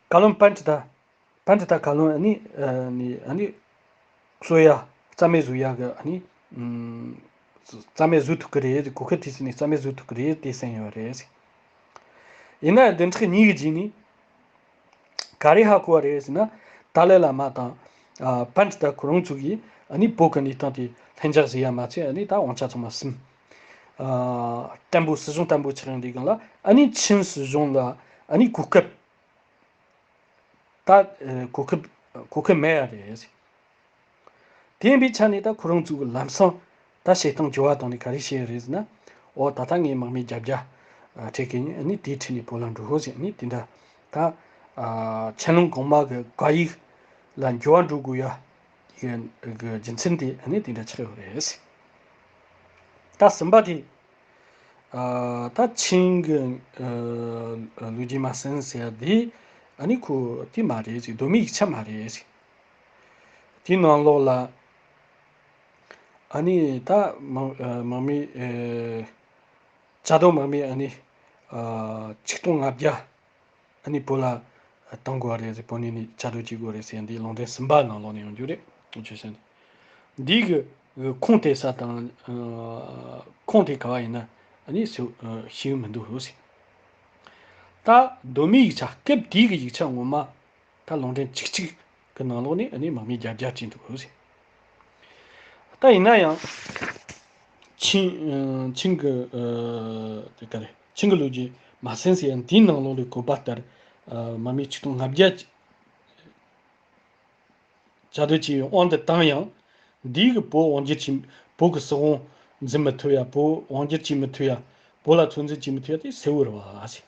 བཀའ་བློན་པཎྜི་ཏ་པཎྜི་ཏ་བཀའ་བློན་ཨ་ནི་ཨ་ནི་ཨ་ནི་གསོ་ཡ་རྩ་མེད་བཟོ་ཡ་གི་ཨ་ནི་ཨམ་རྩ་མེད་བཟོ་ཐུབ་ཀྱི་རེད། གོ་སྐབས་དེ་ཟིན་ནས་རྩ་མེད་བཟོ་ཐུབ་ཀྱི་རེད་དེ་གསུངས་ཡོད་རེད། ཡིན་ན་བདུན་ཕྲག་གཉིས་ཀྱི་རྗེས་ནས་ག་རེ་ཧ་གོ་བ་རེད་ཟེར་ན། ཏཱ་ལའི་བླ་མ་དང་ཨ་པཎྜི་ཏ་ཁོ་རང་ཚོ་གིས་ཨ་ནི་བོད་ཀྱི་གནས་སྟངས་དེ་ལྷིང་འཇགས་བཟོ་ཡ་མ་ཚད། ཨ་ནི་ད་དབང་ཆ་ཚང་མ་ཟིན། ཨ་བརྟན་པོ་སྲིད་གཞུང་བརྟན་པོ་ཆགས་ཡོང་དུས་སྒང་ལ་ཨ་ནི་ཆིན་སྲིད་གཞུང་ལ་ཨ་ནི་གོ་སྐབས་ད་ཨ་གོ་སྐབས་གོ་སྐབས་མེད་ཡ་རེད། དེ་ཡིན་པའི་ཆ་ནས་ད་ཁོ་རང་ཚོ་གི་ལམ་སང་ད་བྱེད་སྟངས་འགྱུར་བ་བཏང་ནས་ག་རེ་བྱས་རེད་ཟེར་ན། འོ་ད་ལྟ་ངའི་དམག་མི་བརྒྱད་བརྒྱ་ཨ་ཁྲིད་མཁན་ཨ་ནི་དེའི་ཁྲིད་ནས་བོད་ལ་འགྲོ་ཧོ་ཟེར་ནས་དེ་འདྲ་ད་ཨ་ཆན་ལུང་གོང་མ་གི་བཀའ་ཡིག་ལ་འགྱུར་བ་འགྲོ་དགོས་ཡ་གི་གི་རྒྱུ་མཚན་དེ་ཨ་ནི་དེ་འདྲ་ཆགས་ཡོད་རེད། ད་གསུམ་པ་དེ་ཨ་ད་ཆིན་གི་ཨ་ལོ་རྒྱུས་མ་ཟིན་ཟེར་ཡ་དེ་ཨ་ནི་ཁོ་དེ་མ་རེད་ཟེར། གདོད་མའི་ཡིག་ཆ་མ་རེད་ཟེར། དེའི་ནང་ལོགས་ལ་ཨ་ནི་ད་དམག་ཨ་དམག་མི་ཨ་བཅའ་སྡོད་དམག་མི་ཨ་ནི་ཨ་ཆིག་སྟོང་ལྔ་བརྒྱ་ཨ་ནི་བོད་ལ་གཏོང་དགོས་པ་རེད་ཟེར། བོད་ནས་ནི་བཅའ་སྡོད་བྱེད་དགོས་རེད་ཟེར། འདི་ལུང་འདྲེན་གསུམ་པ་ནང་ལོགས་ནས་ཡོང་རྒྱུ་རེད། ཆོས་ཞན་འདི་གི་ཁུངས་དེ་ས་དང་ཨ་ཁུངས་དེ་ག་བ་ཡིན་ན་ཨ་ནི་ཤེས་ཤེས་ཀྱི་མི་འདུག་ཟེར། ད་གདོད་མའི་ཡིག་ཆ་སྐབས་དེའི་གི་ཡིག་ཆ་ངོ་མ་ད་ལུང་འདྲེན་བཅུ་གཅིག་གི་ནང་ལོགས་ནས་ཨ་ནི་དམག་མི་བརྒྱད་བརྒྱ་བྱས་འདུག་ཟེར། ད་ཡིན་ན་ཡང་ཆིན་ཨ་ཆིན་གི་ཨ་དེ་ག་རེ་ཆིན་གི་ལོ་རྒྱུས་མ་ཟིན་ཟེར་ཡང་འདིའི་ནང་ལོགས་ལ་བཀོད་པ་ལྟར་ཨ་དམག་མི་ཆིག་སྟོང་ལྔ་བརྒྱ་བཅའ་སྡོད་བྱས་པའི་དབང་དུ་བཏང་ཡང་འདིའི་གི་བོད་དབང་སྒྱུར་གྱི་བོད་ཀྱི་སྲིད་དབང་འཛིན་མི་ཐུབ་ཡ། བོད་དབང་སྒྱུར་བྱེད་མི་ཐུབ་ཡ། བོད་ལ་ཚོད་འཛིན་བྱེད་མི་ཐུབ་ཡ་དེ་གསལ་བོ་རེད་བ་ཟེར།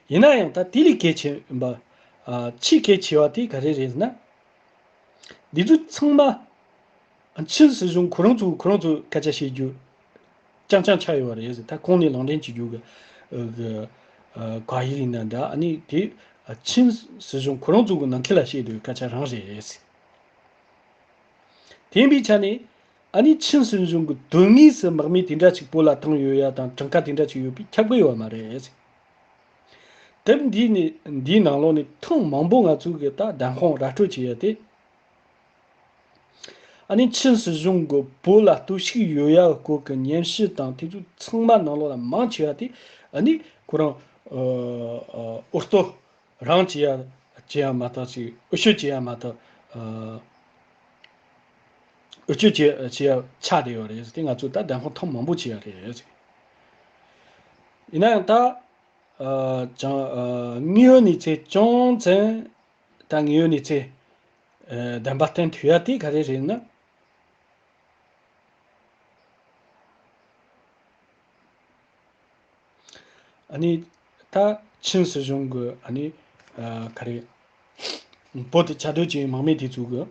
ཡིན་ན་ཡང་ད་དེ་ལས་གལ་ཆེ་བ་ཨ་ཆེས་གལ་ཆེ་བ་དེ་ག་རེ་རེད་ཟེར་ན། འདི་ཚོ་ཚང་མ་ཨ་ཆིན་སྲིད་གཞུང་ཁོ་རང་ཚོ་ཁོ་རང་ཚོ་སྐད་ཆ་བཤད་རྒྱུ་རྐྱང་རྐྱང་ཆགས་ཡོད་པ་རེད་ཟེར། ད་གོང་ནས་ལུང་འདྲེན་བྱེད་རྒྱུ་གི་ཨ་གི་ཨ་བཀའ་ཡིག་ཡིན་ན་འདྲ། ཨ་ནི་དེ་ཨ་ཆིན་སྲིད་གཞུང་ཁོ་རང་ཚོ་གི་ནང་ཁུལ་ལ་བཤད་དུས་སྐད་ཆ་རང་རེད་ཟེར། དེ་ཡིན་པའི་ཆ་ནས་ཨ་ནི་ཆིན་སྲིད་གཞུང་གི་དོན་དངོས་སུ་དམག་མི་དེ་འདྲ་ཅིག་བོད་ལ་བཏང་ཡོད་ཡ་དང་གྲངས་ཀ་དེ་འདྲ་ཅིག་ཡོད་པའི་ཁྱབ་གི་ཡོད་མ་རེད། དེབ་འདིའི་ནི་འདིའི་ནང་ལོགས་ནས་ཐེངས་མང་པོ་ང་ཚོས་གི་ད་བདམས་དཔང་ར་སྤྲོད་བྱས་ཡ་དེ། ཨ་ནི་ཆིན་སྲིད་གཞུང་གི་བོད་ལ་གཏོར་བཤིག་ཡོད་ཡ་སྐོར་གི་ཉམས་ཞིབ་དང་དེ་ཚོ་ཚང་མ་ནང་ལོགས་ལ་མང་ཆེ་བ་དེ་ཨ་ནི་ཁོ་རང་ཨ་ཨ་འུར་གཏོར་རང་བྱེད་ཡ་བྱེད་ཡ་མ་གཏོགས་ཅིག་འུར་ཤོད་བྱེད་ཡ་མ་གཏོགས་ཨ་འུར་ཤོད་བྱེད་བྱེད་ཡ་ཆགས་བསྡད་ཡོད་རེད། དེ་ང་ཚོས་ད་བདམས་དཔང་ཐེངས་མང་པོ་བྱས་ཡ་རེད། ཡིན་ན་ཡང་ད་ཨ་ཅང་ཨ་དངོས་ཡོད་གནས་ཚུལ་ཅུང་ཙམ་ད་དངོས་ཡོད་གནས་ཚུལ་ཨ་བདེན་པ་བསྟན་ཐུབ་ཡ་དེ་ག་རེ་རེད་ན། ཨ་ནི་ད་ཆིན་སྲིད་གཞུང་གི་ཨ་ནི་ཨ་ག་རེ་བོད་དུ་བཅའ་སྡོད་ཀྱི་དམག་མི་དེ་ཚོ་གི་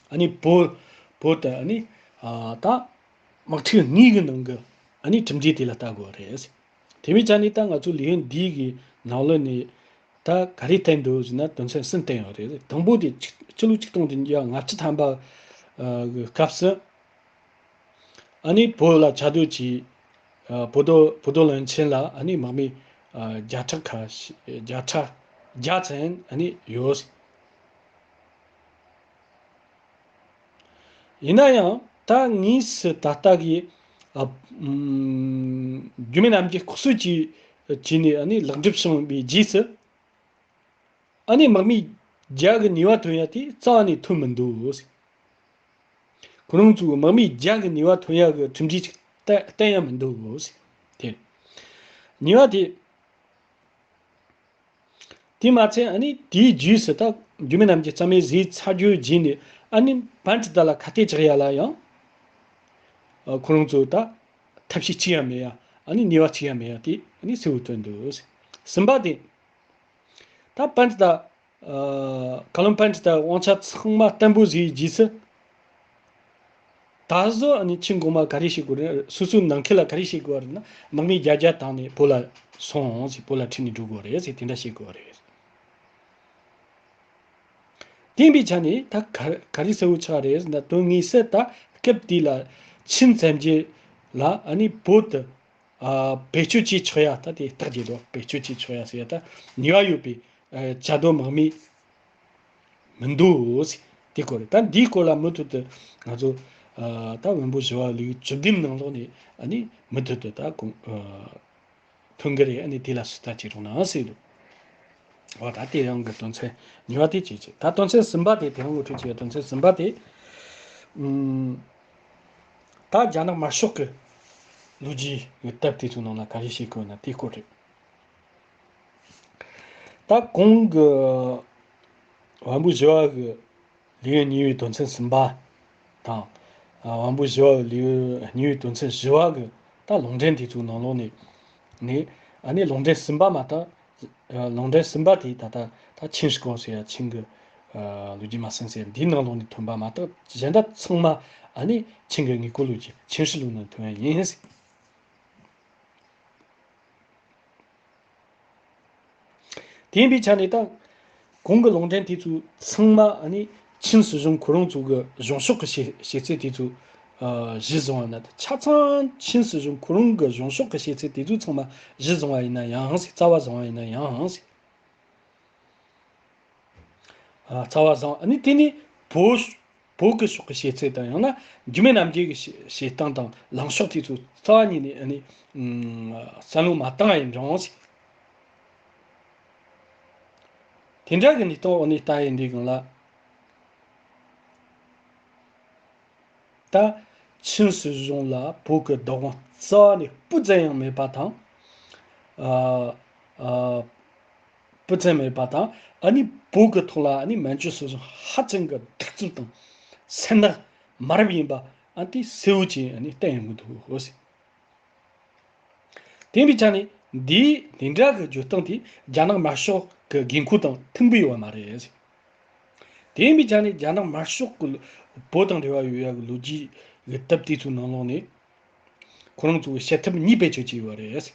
ཨ་ནི་བོད་བོད་དུ་ཨ་ནི་ཨ་ད་དམག་འཁྲུག་གཉིས་ཀྱི་ནང་གི་ཨ་ནི་གྲུབ་འབྲས་དེ་ལ་ལྟ་དགོས་རེད། དེ་མིན་ཆ་ནས་ད་ང་ཚོ་ལས་འགུལ་འདིའི་གི་ནང་ལོགས་ནས་ད་ག་རེ་བསྟན་འདུག་ཟེར་ན་དོན་ཚན་གསུམ་བསྟན་ཡོད་རེད། དང་པོ་དེ་ཕྱི་ཕྱི་ལོ་ཆིག་སྟོང་བདུན་བརྒྱ་ལྔ་བཅུ་ཐམ་པ་གི་སྐབས་སུ་ཨ་ནི་བོད་ལ་བཅའ་སྡོད་ཀྱི་ཨ་བོད་རྡོ་བོད་རྡོ་རླུང་ཆེན་ལ་ཨ་ནི་དམག་མི་ཨ་བརྒྱ་ཕྲག་ཁ་ཤས་བརྒྱ་ཕྲག་བརྒྱ་ཙམ་ཨ་ནི་ཡོད། ཡིན་ན་ཡང་ད་དངོས་སུ་ད་ལྟ་གི་ཨ་ཨམ་རྒྱུད་སྨད་རྣམ་རྒྱལ་ལྐོག་གསོད་ཀྱི་བྱས་ནས་ཨ་ནི་ལེགས་འགྲུབ་བྱུང་བའི་རྗེས་སུ། ཨ་ནི་དམག་མི་བརྒྱ་གི་ནུས་པ་ཐོན་ཡ་དེ་རྩ་བ་ནས་ཐོན་མི་འདུག། ཁོ་རང་ཚོའི་དམག་མི་བརྒྱ་གི་ནུས་པ་ཐོན་ཡ་གི་གྲུབ་འབྲས་ཅིག་བསྟན་བསྟན་ཡ་མི་འདུག། དེ་ནུས་པ་དེ་དེ་མ་ཚད་ཨ་ནི་དེའི་རྗེས་སུ་ད་རྒྱུད་སྨད་རྣམ་རྒྱལ་རྩ་མེད་བཟོས་ཚར་རྒྱུའི་རྗེས་ནས་ཨ་ནི་པཎྜི་ཏ་ལ་ཁ་གཏད་གཅོག་ཡ་ལ་ཡང་ཨ་ཁོ་རང་ཚོ་ད་ཐབས་ཤེས་ཅི་ཡང་མེད་ཡ། ཨ་ནི་ནུས་པ་ཅི་ཡང་མེད་ཡ་དེ་ཨ་ནི་གསལ་བོ་སྟོན་འདུག། གསུམ་པ་དེ། ད་པཎྜི་ཏ། ཨ། བཀའ་བློན་པཎྜི་ཏ་དབང་ཆ་ཚང་མ་བརྟན་པོ་བཟོས་རྗེས་སུ། ད་གཟོད་ཨ་ནི་ཆིན་གོང་མ་ག་རེ་བྱེད་དགོས་རེད། སོ་སོའི་ནང་ཁུལ་ལ་ག་རེ་བྱེད་དགོས་རེད་ན། དམག་མི་བརྒྱ་བརྒྱ་བཏང་ནས་བོད་ལ་སོང་ཟེར། བོད་ལ་ཁྲིད་ནས་འགྲོ་དགོས་རེད་ཟེར། དེ་འདྲ་བྱེད་དགོས་རེད། དེ་ཡིན་པའི་ཆ་ནས་ད་ག་ག་རེ་ཟེར་དགོས་ཆགས་རེད་ཟེར་ན། དོན་དངོས་སུ་ད་སྐབས་དེ་ལ་ཆིན་བཙན་རྒྱལ་ལ་ཨ་ནི་བོད་དུ། ཨ། བེད་སྤྱོད་བྱེད་ཆོག་ཡ། ད་དེ་རྟགས་ཅིག་འདུག་བེད་སྤྱོད་བྱེད་ཆོག་ཡ་ཟེར་ཡ། ད་ནུས་པ་ཡོད་པའི། ཨ། བྱ་དོ་དམག་མི་མི་འདུག་ཟེར། དེ་སྐོར་རེད། ད་འདིའི་སྐོར་ལ་མུ་མཐུད་དུ་ང་ཚོ། ཨ། ད་བོན་པོ་བཞི་བ་ལེའུ་བཅུ་བདུན་ནང་ལོགས་ནས་ཨ་ནི་མུ་མཐུད་དུ་ད་གོང་། ཨ། ཐོན་གི་རེད། ཨ་ནི་དེ་ལ་སུས་ལྟ་བྱེད་རོགས་གནང་ཟེར་འདུག་འོ། ད་དེ་རང་གི་དོན་ཚན་གཉིས་པ་དེ་བྱེད་ཅིག་ད་དོན་ཚན་གསུམ་པ་དེ། དེ་རང་གི་འཕྲོས་ཀྱི་དོན་ཚན་གསུམ་པ་དེ། ཨུམ། ད་རྒྱ་ནག་དམར་ཤོག་གི་ལོ་རྒྱུས་ཀྱི་དེབ་དེ་ཚོའི་ནང་ལ་ག་རེ་བཤད་གི་ཡོད་ན་དེའི་སྐོར་རེད། ད་གོང་གི་བོན་པོ་བཞི་བ་གི་ལེའུ་གཉིས་པའི་དོན་ཚན་གསུམ་པ་དང་། ཨ། བོན་པོ་བཞི་བ་གི་ལེའུ་གཉིས་པའི་དོན་ཚན་བཞི་བ་གི་ད་ལུང་འདྲེན་དེ་ཚོའི་ནང་ལོགས་ནས། ནས་ཨ་ནི་ལུང་འདྲེན་གསུམ་པ་མ་གཏོགས། ཨ། ལུང་འདྲེན་གསུམ་པ་དེ་ད་ལྟ་ད་ཆིན་ཧྲི་ཀོང་ཟེར་ཡ། ཆིན་གི། ཨ། ལོ་རྒྱུས་མ་ཟིན་ཟེར་ཡ་འདིའི་ནང་ལོགས་ནས་ཐོན་པ་མ་གཏོགས། གཞན་དག་ཚང་མ་ཨ་ནི་ཆིན་གི་དངོས་པོའི་ལོ་རྒྱུས། ཆིན་ཧྲི་ལུགས་ནས་ཐོན་ཡ་ཡིན་ཟེར། དེ་ཡིན་པའི་ཆ་ནས་ད་གོང་གི་ལུང་འདྲེན་དེ་ཚོ་ཚང་མ་ཨ་ནི་ཆིན་སྲིད་གཞུང་ཁོ་རང་ཚོ་གི་གཞུང་ཕྱོགས་ཀྱི་བྱེད་བྱེད་ཚུལ་དེ་ཚོ། ཨ། གཞི་བཟུང་བ་ན། ཆ་ཚང་ཆིན་སྲིད་གཞུང་ཁོ་རང་གི་གཞུང་ཕྱོགས་ཀྱི་བྱེད་ཚུལ་དེ་ཚོ་ཚང་མ་གཞི་བཟུང་བ་ཡིན་ན་ཡང་ཟེར། རྩ་བ་བཟུང་བ་ཡིན་ན་ཡང་ཟེར། ཨ། རྩ་བ་བཟང་། ཨ་ནི་དེ་ནི་བོད་བོད་ཀྱི་ཕྱོགས་ཀྱི་བྱེད་ཚུལ་དང་། ཡང་ན་འཇིགས་མེད་རྣམ་རྒྱལ་གྱི་བྱེད་བྱེད་སྟངས་དང་ལངས་ཕྱོགས་དེ་ཚོ་རྩ་བ་ཉིད་ནས་ཨ་ནི་བསམ་བློ་མ་བཏང་བ་ཡིན་རུང་། དེ་འདྲ་གི་གནས་སྟངས་འོག་ནས་ལྟ་ཡི་འདི་གང་ལ། ད་ཆིན་སྲིད་གཞུང་ལ་བོད་ཀྱི་བདག་དབང་རྩ་བ་ནས་སྤུ་ཙམ་ཡང་མེད་པ་དང་། ཨ། ཨ། སྤུ་ཙམ་མེད་པ་དང་། ཨ་ནི་བོད་ཀྱི་ཐོག་ལ་ཨ་ནི་མན་ཇུ་སྲིད་གཞུང་ཧ་ཅང་གི་གདུག་རྩུབ་དང་སེར་སྣ་མ་རབས་ཡིན་པ་ཨ་དེ་གསལ་བོ་བྱས་ཨ་ནི་བསྟན་ཡོང་གི་འདུག་ཟེར། དེ་ཡིན་པའི་ཆ་ནས་འདིའི་དེ་འདྲ་གི་བརྗོད་སྟངས་དེ་རྒྱ་ནག་དམར་ཤོག་གི་དགོས་མཁོ་དང་མཐུན་པོ་ཡོད་པ་མ་རེད། དེ་ཡིན་པའི་ཆ་ནས་རྒྱ་ནག་དམར་ཤོག་གི་བོད་དང་འབྲེལ་བ་ཡོད་ཡ་གི་ལོ་རྒྱུས་ཀྱི་དེབ་དེ་ཚོའི་ནང་ལོགས་ནས་ཁོ་རང་ཚོ་གི་བྱེད་ཐབས་གཉིས་བེད་སྤྱོད་བྱས་ཡོད་རེད།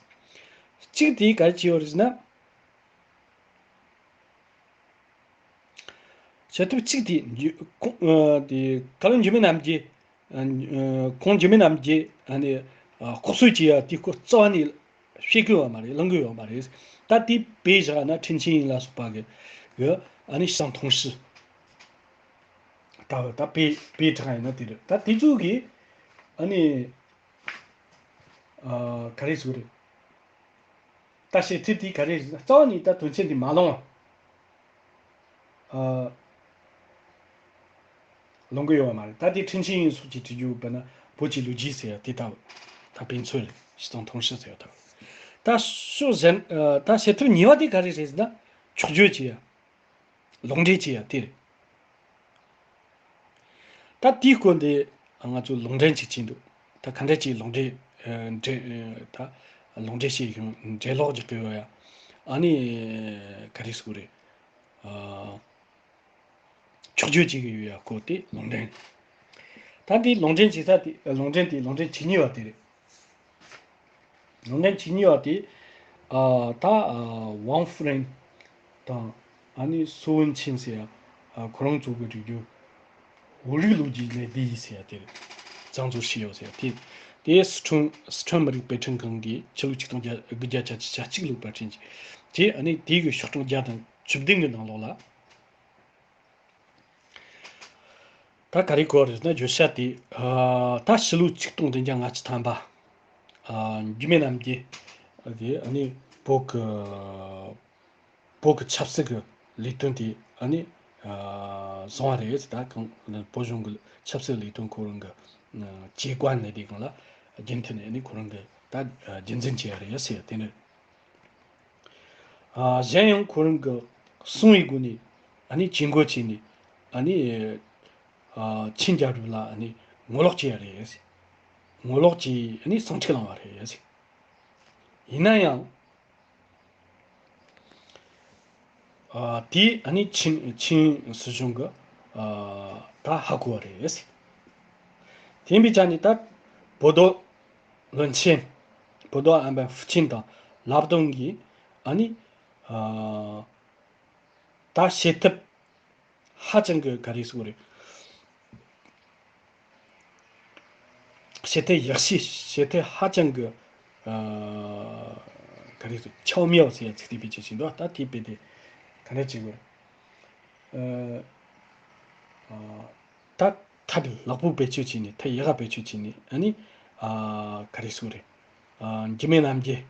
གཅིག་དེ་ག་རེ་བྱས་ཡོད་རེད་ཟེར་ན། བྱེད་ཐབས་གཅིག་དེ་འཇུ་ཁོང་། ཨ། དེ་བཀའ་བློན་འཇིགས་མེད་རྣམ་རྒྱལ། ཨ། ཁོང་འཇིགས་མེད་རྣམ་རྒྱལ་ཨ་ནི་ལྐོག་གསོད་བྱས་ཡ་དེ་སྐོར་རྩ་བ་ནས་བཤད་གི་ཡོད་མ་རེད། གླེང་གི་ཡོད་མ་རེད། ད་དེ་བེད་བཞག་ན་ཁྲིན་ཆིན་ཡིན་ལ་སོགས་པ་གི་གི་ཨ་ནི་བྱེད་སྟངས་མཐོང་ཧྲི། ད་ད་བེད་བེད་དྲག་ཡིན་ན་དེ་རེད། ད་དེ་ཚོ་གི་ཨ་ནི། ཨ། ག་རེ་ཟེར་རེད། ད་བཤད་ཚུལ་དེ་ག་རེ་རེད་ཟེར་ན། རྩ་བ་ནས་ད་དོན་ཚན་འདི་མ་ལོངས། ཨ། ལོངས་གི་ཡོད་པ་མ་རེད། ད་དེ་ཁྲིན་ཆིན་ཡིན་སོགས་ཀྱིས་བྲིས་རྒྱུ་བས་ན་བོད་ཀྱི་ལོ་རྒྱུས་ཟེར་ཡ་དེ་ལྟ་བུ། ད་དཔེ་མཚོན་རེད། བྱེད་སྟངས་མཐོང་ཧྲི་ཟེར་ཡ་ལྟ་བུ། ད་ཕྱོགས་གཞན། ཨ། ད་བྱེད་ཐབས་གཉིས་པ་དེ་ག་རེ་རེད་ཟེར་ན། འཁྱོག་བརྗོད་བྱེད་ཡ། ལུང་འདྲེན་བྱེད་ཡ་དེ་རེད། ད་དེའི་སྐོར་འདི་ང་ཚོ་ལུང་འདྲེན་ཅིག་བྱས་འདུག་ད་ག་འདྲ་ཅིག་ལུང་འདྲེན། ཨ། འདྲེན། ཨ། ད་ལུང་འདྲེན་བྱེད་ཡོང་། འགྲེལ་ལོག་རྒྱག་གི་ཡོད་ཡ། ཨ་ནི་ག་རེ་ཟེར་དགོས་རེད། ཨ། འཁྱོག་བརྗོད་བྱེད་ཀྱི་ཡོད་ཡ་སྐོར་དེ་ལུང་འདྲེན། ད་འདི་ལུང་འདྲེན་བྱེད་ས་དེ། ལུང་འདྲེན་དེ་ལུང་འདྲེན་ཇི་ནི་ཝ་དེ་རེད། ལུང་འདྲེན་ཇི་ནི་ཝ་དེ། ཨ། ད། ཨ། ཝང་ཧྥུ་རན་དང་ཨ་ནི་སུའུ་ཝུན་ཆིན་ཟེར་ཡ། ཨ། ཁོ་རང་ཚོ་གི་བྲིས་རྒྱུ། བོད་རིགས་ལོ་རྒྱུས་གནད་བསྡུས་ཟེར་ཡ་དེ་རེད། བཙན་བཟུང་བྱས་ཡོད་ཟེར་ཡ་དེ། དེ་སི་ཁྲོན། སི་ཁྲོན་མི་རིགས་དཔེ་སྐྲུན་ཁང་གིས་ཕྱི་ལོ་ཆིག་སྟོང་དགུ་བརྒྱ་བརྒྱད་ཅུ་གྱ་གཅིག་ལོ་པར་སྐྲུན་བྱས། དེ་ཨ་ནི་དེ་གི་ཤོག་གྲངས་བརྒྱ་དང་བཅུ་བདུན་གི་ནང་ལོགས་ལ། ད་ག་རེ་གོ་རེད་ན། བརྗོད་བྱ་དེ། ཨ། ད་ཕྱི་ལོ་ཆིག་སྟོང་བདུན་བརྒྱ་ལྔ་བཅུ་ཐམ་པ། ཨ། འཇིགས་མེད་རྣམ་རྒྱལ་དེ་ཨ་ནི་བོད་ཀྱི། བོད་ཀྱི་ཆབ་སྲིད་ཀྱི་ལས་དོན་དེ་ཨ་ནི། ཨ། བཟུང་བ་རེད། ད་གང་བོད་གཞུང་གི་ཆབ་སྲིད་ལས་དོན་ཁོ་རང་གི་ཇེ་ཀོན་ནས་དེ་གང་ལ་རྒྱུན་མཐུད་ནས་ཨ་ནི་ཁོ་རང་གི་ད་རྒྱུན་འཛིན་བྱས་པ་རེད་ཟེར་དེ་ནི། ཨ། གཞན་ཡང་ཁོ་རང་གི་གསུང་བའི་སྒོ་ནས་ཨ་ནི་ཇུས་འགོད་བྱས་ནས་ཨ་ནི། ཨ། ཆིན་རྒྱལ་རབས་ལ་ཨ་ནི་ངོ་ལོག་བྱས་པ་རེད། ངོ་ལོག་བྱས་ཨ་ནི་ཟིང་འཁྲུག་བསླངས་པ་རེད། ཡིན་ན་ཡང་ ཨ་དེ་ཨ་ནི་ཆིང་ཆིང་སྲིད་གཞུང་གི་ཨ་ད་ཧ་གོ་བ་རེད། དེ་ཡིན་པའི་ཆ་ནས་ད་བོད་དོ་བློན་ཆེན། བོད་དོ་ཨམ་བན་ཧྥུ་ཆིན་དང་ལབ་ཏུང་གིས་ཨ་ནི་ཨ་ད་བྱེད་ཐབས་ཧ་ཅང་གི་ག་རེ་ཟེར་དགོས་རེད། བྱེད་ཐབས་ཡག་ཤོས། བྱེད་ཐབས་ཧ་ཅང་གི་ཨ་ག་རེ་ཟེར། ཆའོ་མེའོ་ཟེར་ཡ་ཚིག་དེ་བེད་སྤྱོད་བྱས་འདུག་ད་དེ་བེད་དེ་ག་འདྲ་བྱེད་དགོས། ཨ་ཨ་ད་ཐབས་ལེགས་པོ་བེད་སྤྱོད་བྱས་ནས། ཐབས་ཡག་ག་བེད་སྤྱོད་བྱས་ནས། ཨ་ནི་ཨ་ག་རེ་ཟེར་དགོས་རེད། ཨ་འཇིགས་མེད་རྣམ་རྒྱལ།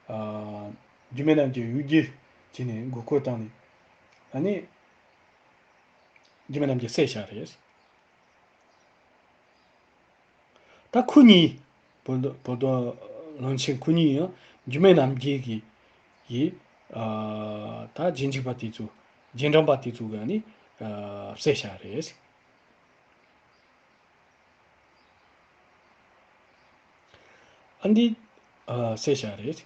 ཨ་འཇིགས་མེད་རྣམ་རྒྱལ་གཡུག་རྒྱུ་བྱས་ནས་མགོ་སྐོར་བཏང་ནས། ཨ་ནི་འཇིགས་མེད་རྣམ་རྒྱལ་བསད་བཞག་རེད། ད་ཁོ་གཉིས། བོད་བོད་བློན་ཆེན་ཁོ་གཉིས་ཡང་འཇིགས་མེད་རྣམ་རྒྱལ་གྱི་ཡི་ཨ་ད་རྗེས་འཇུག་པ་དེ་ཚོ། རྗེས་འབྲང་པ་དེ་ཚོ་གིས་ནི་ཨ་བསད་བཞག་རེད། ཨ་འདི་ཨ་བསད་བཞག་རེད།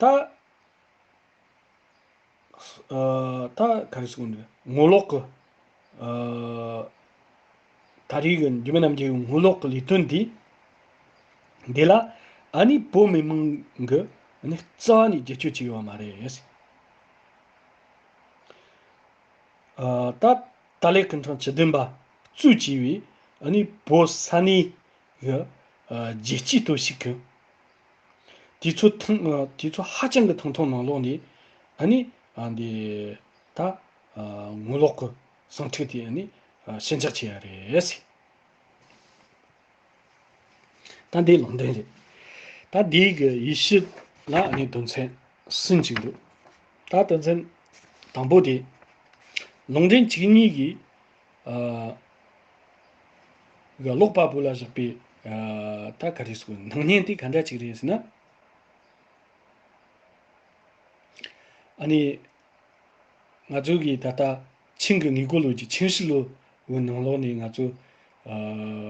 ད་ཨ་ད་ག་རེ་ཟེར་དགོས་འདུག་ངོ་ལོག་གི་ཨ་ད་རེས་ཀྱི་འཇིགས་མེད་རྣམ་རྒྱལ་གྱི་ངོ་ལོག་གི་ལས་དོན་འདི། འདི་ལ་ཨ་ནི་བོད་མི་མང་གིས་ཨ་ནི་རྩ་བ་ནས་རྒྱབ་སྐྱོར་བྱས་ཡོད་མ་རེད། ཨ་ད་ཏཱ་ལའི་སྐུ་ཕྲེང་བཅུ་བདུན་པ་གཙོས་བྱས་པའི་ཨ་ནི་བོད་ས་གནས་ཀྱི་ཨ་རྒྱལ་སྤྱིའི་སྟོབས་ཤུགས་ཀྱིས། དེ་ཚོ་ཐང་ཨ་དེ་ཚོ་ཧ་ཅང་གི་ཐང་ཐང་ནང་ལོགས་ནས་ཨ་ནི་ཨ་འདི་ད་ཨ་ངོ་ལོག་གི་ཟིང་འཁྲུག་དེ་ཨ་ནི་ཨ་ཞི་འཇགས་བྱས་ཡ་རེད། ད་འདི་ལུང་འདྲེན་རེད། ད་འདི་གི་དབྱེ་ཞིབ་ལ་ནི་དོན་ཚན་གསུམ་ཅིག་འདུག་ད་དོན་ཚན་དང་པོ་དེ། ལུང་འདྲེན་བཅུ་གཉིས་ཀྱི་ཨ་གི་ཀློག་པ་པོ་ལ་བཞག་པའི་ཨ་ད་ག་རེ་ཟེར། སྣང་བརྙན་དེ་ག་འདྲ་ཅིག་རེད་ཟེར་ན། ཨ་ནི། ང་ཚོ་གི་ད་ལྟ་ཆིང་གི་དངུལ་རྐུ་ལོ་རྒྱུས། ཆིང་ཧྲི་ལོ་གི་ནང་ལོགས་ནས་ང་ཚོ་ཨ་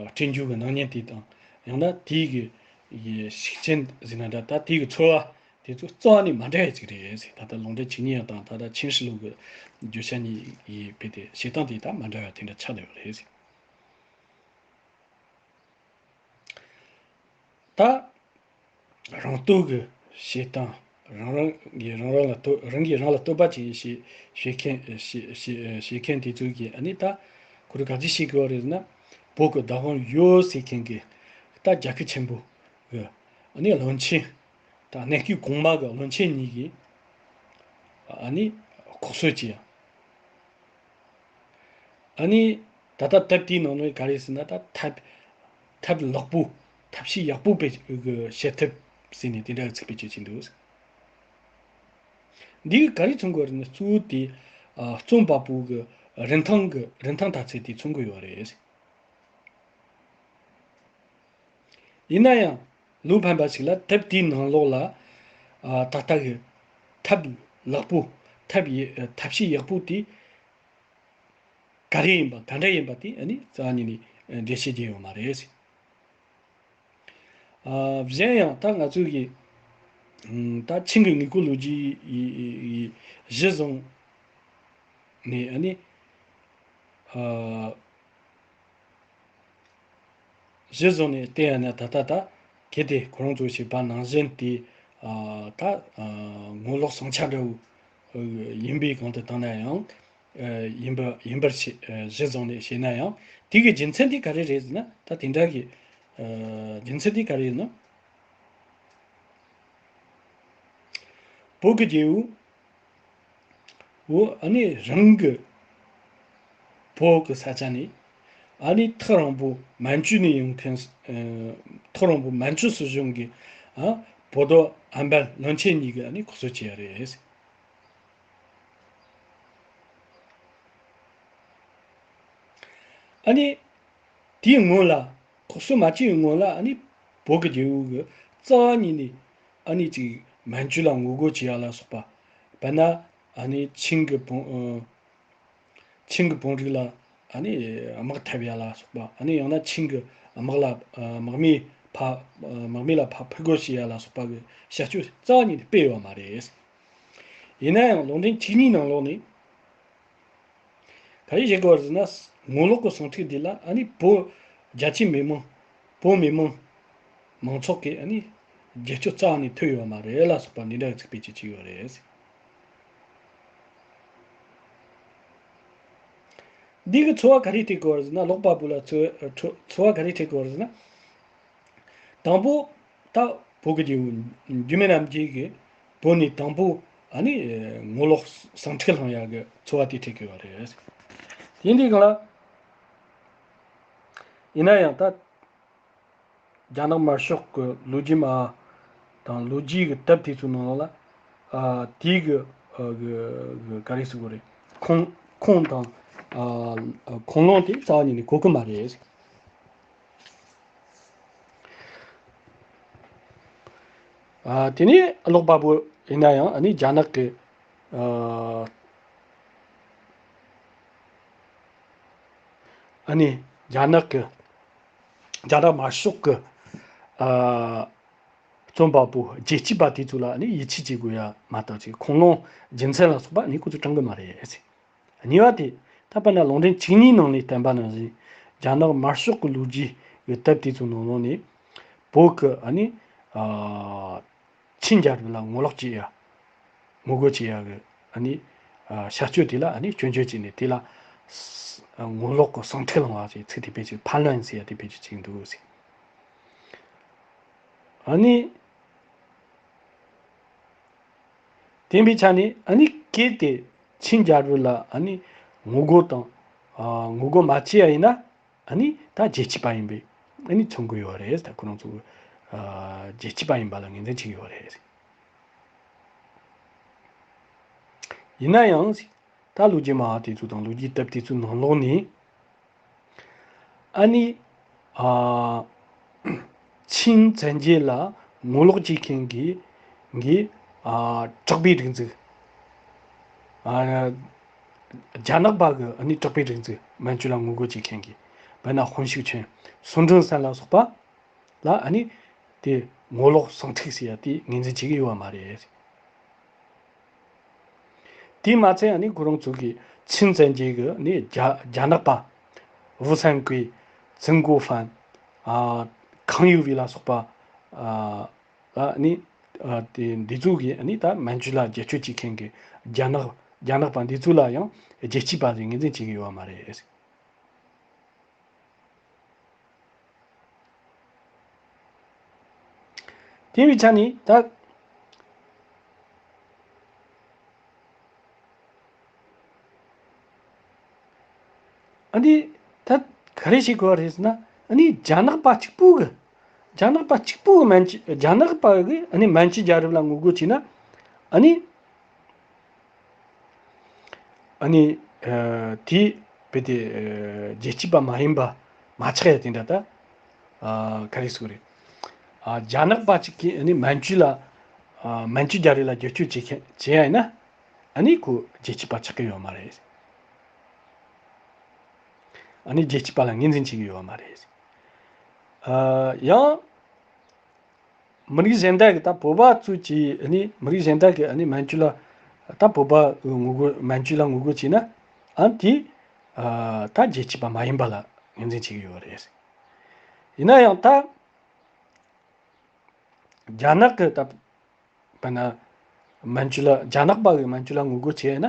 སྤྲད་རྒྱུ་གི་སྣང་བརྙན་དེ་དང་། ཡང་ན་དེའི་གི་ཡི་ཤུགས་རྐྱེན་ཟེར་ན་འདྲ། ད་དེའི་གི་ཚོར་བ་དེ་ཚོ་རྩ་བ་ནས་མ་འདྲ་བ་ཅིག་རེད་ཟེར། ད་ལྟ་ལུང་འདྲེན་བཅུ་གཉིས་ཡང་དང་། ད་ལྟ་ཆིང་ཧྲི་ལོ་གི་བརྗོད་བྱ་གཉིས་ཡི་བེད་དེ་བྱེད་སྟངས་དེ་ད་མ་འདྲ་བ་དེ་འདྲ་ཆགས་བསྡད་ཡོད་རེད་ཟེར། ད་རང་བསྟོད་ཀྱི་བྱེད་སྟངས། རང་རང་གིས་རང་རང་ལ་བསྟོད། རང་གིས་རང་ལ་བསྟོད་པ་བྱེད་བྱེད་བྱེད་མཁན། བྱེད་བྱེད་བྱེད་མཁན་དེ་ཚོ་གིས་ཨ་ནི་ད་ཁོ་རང་ག་རེ་བྱེད་ཀྱི་ཡོད་རེད་ཟེར་ན། བོད་ཀྱི་བདག་དབང་ཡོད་ཟེར་མཁན་གྱི་ད་རྒྱལ་ཁབ་ཆེན་པོ་གི་ཨ་ནི་བློན་ཆེན། ད་གནས་སྐབས་གོང་མ་གི་བློན་ཆེན་གཉིས་ཀྱིས་ཨ་ནི་ལྐོག་གསོད་བྱས། ཨ་ནི་ད་ལྟ་དེབ་དེའི་ནང་ནས་ག་རེ་ཟེར་ན། ད་ཐབས་ཐབས་ལེགས་པོ། ཐབས་ཤེས་ཡག་པོ་བེད་བྱེད་ཐབས་ཟེར་ནས་དེ་འདྲ་གི་ཚིག་བེད་སྤྱོད་བྱས་འདུག་འདི་གིས་ག་རེ་མཚོན་གྱི་ཡོད་རེད་ན། གཙོ་བོ་དེ་ཨ་རྩོམ་པ་པོ་གི་རིན་ཐང་གི་རིན་ཐང་མཐོ་ཚད་དེ་མཚོན་གྱི་ཡོད་རེད། ཡིན་ན་ཡང་ལོ་ཕན་པ་ཞིག་ལ་དེབ་དེའི་ནང་ལོགས་ལ་ཨ་ད་ལྟ་གི་ཐབས་ལེགས་པོ། ཐབས་ཡི་ཐབས་ཤེས་ཡག་པོ་དེ་ག་རེ་ཡིན་པ། ག་འདྲ་ཡིན་པ་དེ་ཨ་ནི་རྩ་བ་ཉིད་ནས་འགྲེལ་བཤད་བརྒྱབ་ཡོད་མ་རེད། ཨ་གཞན་ཡང་ད་ང་ཚོ་གི་ད་ཆིང་གི་དངུལ་རྐུ་ལོ་རྒྱུས་ཡི་གཞི་བཟུང་ནས། ཨ་ནི་ཨ་གཞི་བཟུང་ནས་བལྟས་ཡ་ན། ད་ལྟ་ད་གལ་ཏེ་ཁོ་རང་ཚོས་བྱས་པ་ནང་བཞིན་དེ་ཨ་ད་ཨ་ངོ་ལོག་ཟིང་ཆ་འདྲ་བོ་ཡིན་པའི་སྒང་དུ་བཏང་ན་ཡང་། ཨ་ཡིན་པ་ཡིན་པར་བྱས། ཨ་གཞི་བཟུང་ནས་བྱས་ན་ཡང་། དེ་གི་རྒྱུ་མཚན་དེ་ག་རེ་རེད་ཟེར་ན། ད་དེ་འདྲ་གི་ཨ་རྒྱུ་མཚན་དེ་ག་རེ་ཡིན་ན། བོད་ཀྱི་རྒྱལ་པོ་བོ་ཨ་ནི་རང་གི་བོད་ཀྱི་ས་ཆ་ནས་ཨ་ནི་ཐག་རིང་པོ་མན་ཇུ་ནས་ཡོང་མཁན། ཨ་ཐག་རིང་པོ་མན་ཇུ་སྲིད་གཞུང་གི་ཨ་བོད་དོ་ཨམ་བན་བློན་ཆེན་གཉིས་ཀྱིས་ཨ་ནི་ལྐོག་གསོད་བྱས་ཡ་རེད། ཨ་ནི་དེའི་སྔོན་ལ། ལྐོག་གསོད་མ་བྱས་པའི་སྔོན་ལ་ཨ་ནི་བོད་ཀྱི་རྒྱལ་པོ་གིས་རྩ་བ་ཉིད་ནས་ཨ་ནི་ཅིག་མན་ཇུ་ལ་ངོ་རྒོལ་བྱེད་ཡ་ལ་སོགས་པ། དཔེར་ན་ཨ་ནི་ཆིང་གི་བོན་ཨ་ཆིང་གི་བོན་རིགས་ལ་ཨ་ནི་དམག་འཐབ་ཡ་ལ་སོགས་པ། ཨ་ནི་ཡང་ན་ཆིང་གི་དམག་ལ་ཨ་དམག་མི་ཕར་ཨ་དམག་མི་ལ་ཕར་ཕུ་རྒོལ་བྱེད་ཡ་ལ་སོགས་པ་གི་བྱ་སྤྱོད་རྩ་བ་ཉིད་ནས་སྤེལ་ཡོད་མ་རེད། ཡིན་ན་ཡང་ལུང་འདྲེན་བཅུ་གཉིས་ནང་ལོགས་ནས་ག་རེ་བྱེད་དགོས་པ་ཟེར་ན། ངོ་ལོག་གི་ཟིང་འཁྲུག་འདི་ལ་ཨ་ནི་བོད་རྒྱ་ཆེ་མི་མང་། བོད་མི་མང་མང་ཚོགས་ཀྱིས་ཨ་ནི་རྒྱབ་སྐྱོར་རྩ་ནས་ཐོབ་ཡོད་མ་རེད་ལ་སོགས་པ་འདི་འདྲ་གི་ཚིག་བེད་སྤྱོད་བྱས་ཡོད་རེད། འདི་གི་ཚོར་བ་ག་རེ་སྤྲད་དགོས་པ་ཟེར་ན། ཀློག་པ་པོ་ལ་ཚོར་ཚོར་བ་ག་རེ་སྤྲད་དགོས་པ་ཟེར་ན། དང་པོ་ད་བོད་ཀྱི་རྒྱལ་པོ་འཇིགས་མེད་རྣམ་རྒྱལ་གྱིས་བོད་ནས་དང་པོ་ཨ་ནི་ངོ་ལོག་ཟིང་འཁྲུག་བསླངས་ཡག་གི་ཚོར་བ་དེ་སྤྲད་དགོས་པ་རེད། དེ་འདྲའི་སྒང་ལ་ཡིན་ན་ཡང་ད་རྒྱ་ནག་དམར་ཤོག་གི་ལོ་རྒྱུས་མ་དང་ལོ་རྒྱུས་ཀྱི་དེབ་དེ་ཚོའི་ནང་ལ་ཨ་དེའི་གི་ཨ་གི་གི་ག་རེ་ཟེར་དགོས་རེད། ཁུངས་ཁུངས་དང་ཨ་ཁུངས་ལུང་དེ་རྩ་བ་ཉིད་ནས་གོ་གི་མ་རེད། ཨ་དེ་ནས་ཀློག་པ་པོ་ཡིན་ན་ཡང་ཨ་ནི་རྒྱ་ནག་གི་ཨ་ཨ་ནི་རྒྱ་ནག་གི་རྒྱ་ནག་དམར་ཤོག་གི་ཨ་རྩོམ་པ་པོ་རྒྱལ་གཅེས་པ་དེ་ཚོ་ལ་ཨ་ནི་ཡིད་ཆེས་བྱེད་དགོས་ཡ་མ་གཏོགས་ཅིག་ཁུངས་ལུང་རྒྱུ་མཚན་ལ་སོགས་པ་ཨ་ནི་ཁོ་ཚོས་དྲང་གི་མ་རེད། གཉིས་པ་དེ། ད་དཔེར་ན་ལུང་འདྲེན་བཅུ་གཉིས་ནང་ནས་བསྟན་པ་ནང་བཞིན་རྒྱ་ནག་དམར་ཤོག་གི་ལོ་རྒྱུས་ཀྱི་དེབ་དེ་ཚོའི་ནང་ལོགས་ནས་བོད་ཀྱི་ཨ་ནི་ཨ་ཆིན་རྒྱལ་རབས་ལ་ངོ་ལོག་བྱེད་ཡ། ངོ་རྒོལ་བྱེད་ཡ་གི་ཨ་ནི་ཨ་བྱ་སྤྱོད་དེ་ལ་ཨ་ནི་སྐྱོན་བརྗོད་བྱས་ནས་དེ་ལ་ས་ངོ་ལོག་གི་ཟིང་འཁྲུག་བསླངས་པ་ཞེས་ཚིག་དེ་བེད་སྤྱོད། ཕན་ལོན་ཟེར་ཡ་དེ་བེད་སྤྱོད་བྱས་འདུག་ཟེར། ཨ་ནི། དེ་ཡིན་པའི་ཆ་ནས་ཨ་ནི་གལ་ཏེ་ཆིན་རྒྱལ་རབས་ལ་ཨ་ནི་ངོ་རྒོལ་དང་ཨ་ངོ་རྒོལ་མ་བྱས་པ་ཡིན་ན་ཨ་ནི་ད་རྒྱལ་གཅེས་པ་ཡིན་པའི་ཨ་ནི་མཚོན་གྱི་ཡོད་རེད། ད་ཁོ་རང་ཚོ་ཨ་རྒྱལ་གཅེས་པ་ཡིན་པ་ལ་ངོས་འཛིན་བྱེད་ཀྱི་ཡོད་རེད། ཡིན་ན་ཡང་ད་ལོ་རྒྱུས་མ་དེ་ཚོ་དང་ལོ་རྒྱུས་དེབ་དེ་ཚོའི་ནང་ལོགས་ནས། ཨ་ནི། ཨ། ཆིན་བཙན་རྒྱལ་ལ་ངོ་ལོག་བྱེད་མཁན་གྱི་གི་ཨ་དྲག་པོའི་སྒྲིག་འཛུགས། ཨ། རྒྱ་ནག་པ་གི་ཨ་ནི་དྲག་པོའི་སྒྲིག་འཛུགས། མན་ཇུ་ལ་ངོ་རྒོལ་བྱེད་མཁན་གྱི། དཔེར་ན་ཧོན་ཤུག་ཆོན། སུན་ཀྲུང་ཧྲན་ལ་སོགས་པ་ལ་ཨ་ནི་དེ་ངོ་ལོག་ཟིང་འཁྲུག་ཟེར་ཡ་དེ་ངོས་འཛིན་བྱེད་ཀྱི་ཡོད་པ་མ་རེད། དེས་མ་ཚད་ཨ་ནི་ཁོ་རང་ཚོ་གི་ཆིན་བཙན་རྒྱལ་གི་ནི་རྒྱ་རྒྱ་ནག་པ་ཝུ་སན་ཀུའེ། ཙིང་གོ་ཧྥན། ཨ། ཁང་ཡུ་ཝེ་ལ་སོགས་པ། ཨ། ཨ་ནི། ཨ། དེ་འདི་ཚོ་གི་ནི་ད་མན་ཇུ་ལ་རྒྱབ་སྐྱོར་བྱེད་མཁན་གི་རྒྱ་ནག་རྒྱ་ནག་པ་འདི་ཚོ་ལ་ཡང་རྒྱལ་གཅེས་པ་ཟེར་ངོས་འཛིན་བྱེད་ཀྱི་ཡོད་པ་མ་རེད། དེ་བའི་ཆ་ནས་ད། ཨ་ནི་ད་ག་རེ་བྱེད་དགོས་པ་རེད་ཟེར་ན། ཨ་ནི་རྒྱ་ནག་པ་གཅིག་པུ་གི། རྒྱ་ནག་པ་གཅིག་པུ་གི་མན་ཇུ་རྒྱ་ནག་པ་གི་ཨ་ནི་མན་ཇུ་རྒྱལ་རབས་ལ་ངོ་རྒོལ་བྱས་ན། ཨ་ནི། ཨ་ནི། ཨ། དེ་བས་དེ། ཨ། རྒྱལ་གཅེས་པ་མ་ཡིན་པ་མ་ཆགས་ཡ་དེ་འདྲ་ད། ཨ། ག་རེ་ཟེར་དགོས་རེད། ཨ། རྒྱ་ནག་པ་གཅིག་གིས་ཨ་ནི་མན་ཇུ་ལ། ཨ། མན་ཇུ་རྒྱལ་རབས་ལ་རྒྱབ་སྐྱོར་བྱེད་མཁན་བྱེད་ཡ་ཡིན་ན། ཨ་ནི་ཁོ་རྒྱལ་གཅེས་པ་ཆགས་ཀྱི་ཡོད་མ་རེད། ཨ་ནི་རྒྱལ་གཅེས་པ་ལ་ངོས་འཛིན་བྱེད་ཀྱི་ཡོད་མ་རེད། ཨ། ཡང་། མི་རིགས་གཞན་དག་གིས་ད་བོད་པ་ཚོས་ཀྱིས་ཨ་ནི་མི་རིགས་གཞན་དག་གིས་ཨ་ནི་མན་ཇུ་ལ་ད་བོད་པ་ངོ་རྒོལ་མན་ཇུ་ལ་ངོ་རྒོལ་བྱས་ན། ཨ། དེ་ཨ་ད་རྒྱལ་གཅེས་པ་མ་ཡིན་པ་ལ་ངོས་འཛིན་བྱེད་ཀྱི་ཡོད་རེད། ཡིན་ན་ཡང་ད་རྒྱ་ནག་གིས་ད་དཔེར་ན་མན་ཇུ་ལ་རྒྱ་ནག་པ་གིས་མན་ཇུ་ལ་ངོ་རྒོལ་བྱས་ན།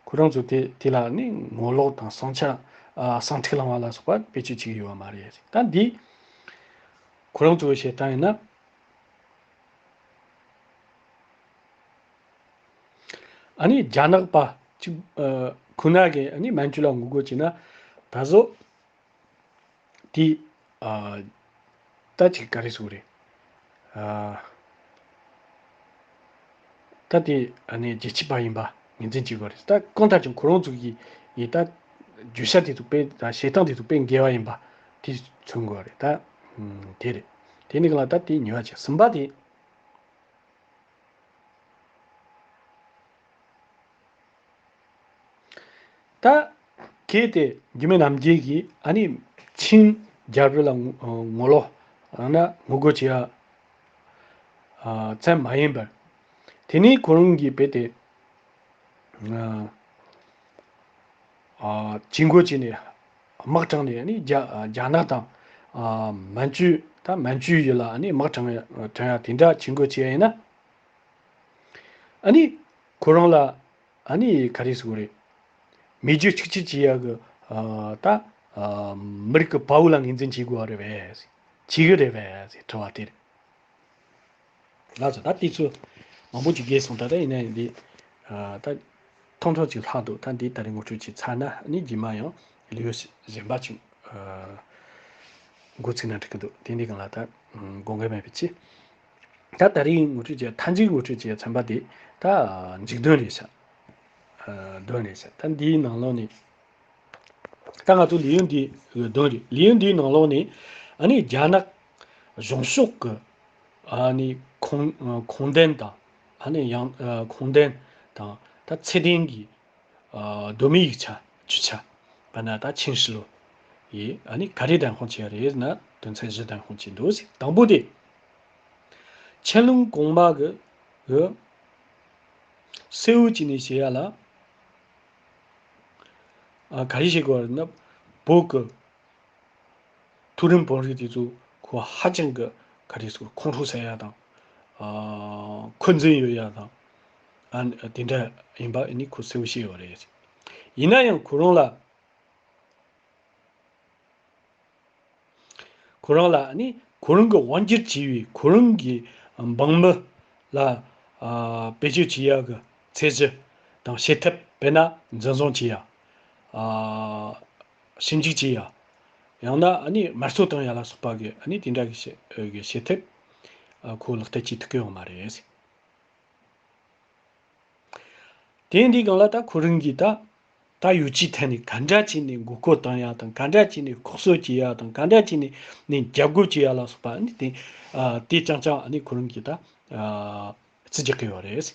ཁོ་རང་ཚོ་དེ་དེ་ལ་ནི་ངོ་ལོག་དང་ཟིང་ཆ། ཨ། ཟིང་འཁྲུག་བསླངས་པ་ལ་སོགས་པ་བེད་སྤྱོད་བྱེད་ཀྱི་ཡོད་པ་མ་རེད། ད་འདི་ཁོ་རང་ཚོའི་བཤད་སྟངས་ཡིན་ན། ཨ་ནི་རྒྱ་ནག་པ་གཅིག་ཨ། ཁོ་ན་གིས་ཨ་ནི་མན་ཇུ་ལ་ངོ་རྒོལ་བྱས་ན། ད་གཟོད་དེ་ཨ་ད་ཅིག་ག་རེ་ཟེར་དགོས་རེད། ཨ། ད་དེ་ཨ་ནི་རྒྱལ་གཅེས་པ་ཡིན་པ་ངོས་འཛིན་བྱེད་དགོས་རེད། ད་གང་ལྟར་ཀྱང་ཁོ་རང་ཚོ་གི་ཡི་ད་བརྗོད་བྱ་དེ་ཚོ་དཔེ་ད་བཤད་སྟངས་དེ་ཚོ་དཔེ་འགལ་བ་ཡིན་པ་དེ་མཚོན་དགོས་རེད། ད་དེ་རེད། དེ་ནི་གང་ལ་ད་དེ་གཉིས་པ་བྱས། གསུམ་པ་དེ། ད་གལ་ཏེ་འཇིགས་མེད་རྣམ་རྒྱལ་གྱིས་ཨ་ནི་ཆིན་རྒྱལ་པོ་ལ་ངོ་ངོ་ལོག་ཡང་ན་ངོ་རྒོལ་བྱེད་ཡ་ཙམ་མ་ཡིན་པར། དེ་ནས་ཁོ་རང་གིས་རྦད་དེ་ ཨ་ཨ་ཇུས་འགོད་བྱས་ནས་དམག་དྲངས་ནས་ཨ་ནི་རྒྱ་རྒྱ་ནག་དང་ཨ་མན་ཇུ་ད་མན་ཇུ་ཡུལ་ལ་ཨ་ནི་དམག་དྲངས་དྲངས་ཡ་དེ་འདྲ་ཇུས་འགོད་བྱས་ཡ་ཡིན་ན། ཨ་ནི་ཁོ་རང་ལ་ཨ་ནི་ག་རེ་ཟེར་དགོས་རེད། མི་རྒྱུ་གཅིག་གཅིག་བྱེད་ཡ་གི་ཨ་ད་ཨ་མི་རིགས་ཀྱི་དཔའ་བོ་ལ་ངོས་འཛིན་བྱེད་དགོས་པ་རེད་པས། བྱེད་གི་རེད་པས་ཟེར་དྲི་བ་དེ་རེད། ལགས་སོ། ད་དུས་ཚོད་མང་པོ་ཅིག་བརྒལ་སོང་། ད་ལྟ་ཡིན་ན་ཡང་འདི་ཨ་ད་ཐུང་ཐུང་ཅིག་ལྷག་འདུག་ད་འདི་ད་རེས་ངོ་སྤྲོད་ཅིག་ཚར་ན་ཨ་ནི་རྗེས་མ་ཡང་ལེའུ་གཞན་པ་ཅིག་ཨ་འགོ་ཚུགས་ན་འགྲིག་གི་འདུག་དེ་འདི་གང་ལ་ད་དགོངས་འགལ་མེད་པའི་ཆེད། ད་ད་རེས་ངོ་སྤྲོད་བྱས། མཐའ་མཇུག་ངོ་སྤྲོད་བྱས་ཚན་པ་དེ་ད་མཇུག་དོན་རེད་ཤག་ཨ་དོན་རེད་ཤག་ད་འདིའི་ནང་ལོགས་ནས་ད་ང་ཚོ་ལེའུ་འདི་དོན་རེད། ལེའུ་འདིའི་ནང་ལོགས་ནས་ཨ་ནི་རྒྱ་ནག་གཞུང་ཕྱོགས་ཀྱི་ཨ་ནི་ཁུངས་ཁུངས་ལྡན་དང་ཨ་ནི་ཡང་ཨ་ཁུངས་ལྡན་དང་ད་ཚད་ལྡན་གྱི་ཨ་གདོད་མའི་ཡིག་ཆ་བཅུ་ཆ་བ་ན་ད་ཆིན་ཧྲི་ལོ་ཡིས་ཨ་ནི་ག་རེ་བདམས་དཔང་བྱས་རེད་ན། དོན་ཚན་བཞི་བདམས་དཔང་བྱས་འདུག་ཟེར། དང་པོ་དེ་ཆན་ལུང་གོང་མ་གི་གི་སེའུ་ཅི་ནི་ཞེས་ཡ་ལ་ཨ་ག་རེ་ཞིག་གོ་རེད་ན། བོད་ཀྱི་མཐོ་རིམ་དཔོན་རིགས་དེ་ཚོ་ཁོ་ཧ་ཅང་གི་ག་རེ་ཟེར་ཁོང་ཁྲོ་ཟ་ཡ་དང་། ཨ་འཁོན་འཛིན་ཡོད་ཡ་དང་། ཨ་དེ་འདྲ་ཡིན་པ་ཨ་ནི་ཁོ་གསལ་པོ་ཤེས་ཡོད་རེད། ཡིན་ན་ཡང་ཁོ་རང་ལ་ཁོ་རང་ལ་ཨ་ནི་ཁོ་རང་གི་དབང་སྒྱུར་བྱས་པའི་ཁོ་རང་གི་འབངས་མི་ལ་ཨ་བེད་སྤྱོད་བྱེད་ཡ་གི་ཚད་གཞི་དང་བྱེད་ཐབས། དཔེར་ན་འཛིན་བཟུང་བྱེད་ཡ། ཨ་ཞིབ་འཇུག་བྱེད་ཡ། ཡང་ན་ཨ་ནི་དམར་གསོད་བཏང་ཡ་ལ་སོགས་པ་གི་ཨ་ནི་དེ་འདྲ་གི་བྱེད་གི་བྱེད་ཐབས་ཨ་ཁོ་ལག་བསྟར་བྱེད་ཐུབ་ཀྱི་ཡོད་མ་རེད། དེ་འདི་སྒང་ལ་ད་ཁོ་རང་གིས་ད་ད་ཡུལ་སྤྱིའི་ཐད་ནས་ག་འདྲ་བྱས་ནས་མགོ་སྐོར་བཏང་ཡ་དང་། ག་འདྲ་བྱས་ནས་ལྐོག་གསོད་བྱེད་ཡ་དང་། ག་འདྲ་བྱས་ནས་ནས་རྒྱབ་རྒོལ་བྱེད་ཡ་ལ་སོགས་པ་ཨ་ནི་དེ་ཨ་དེ་རྐྱང་རྐྱང་ཨ་ནི་ཁོ་རང་གིས་ད་ཨ་རྩིས་རྒྱག་གི་ཡོད་རེད།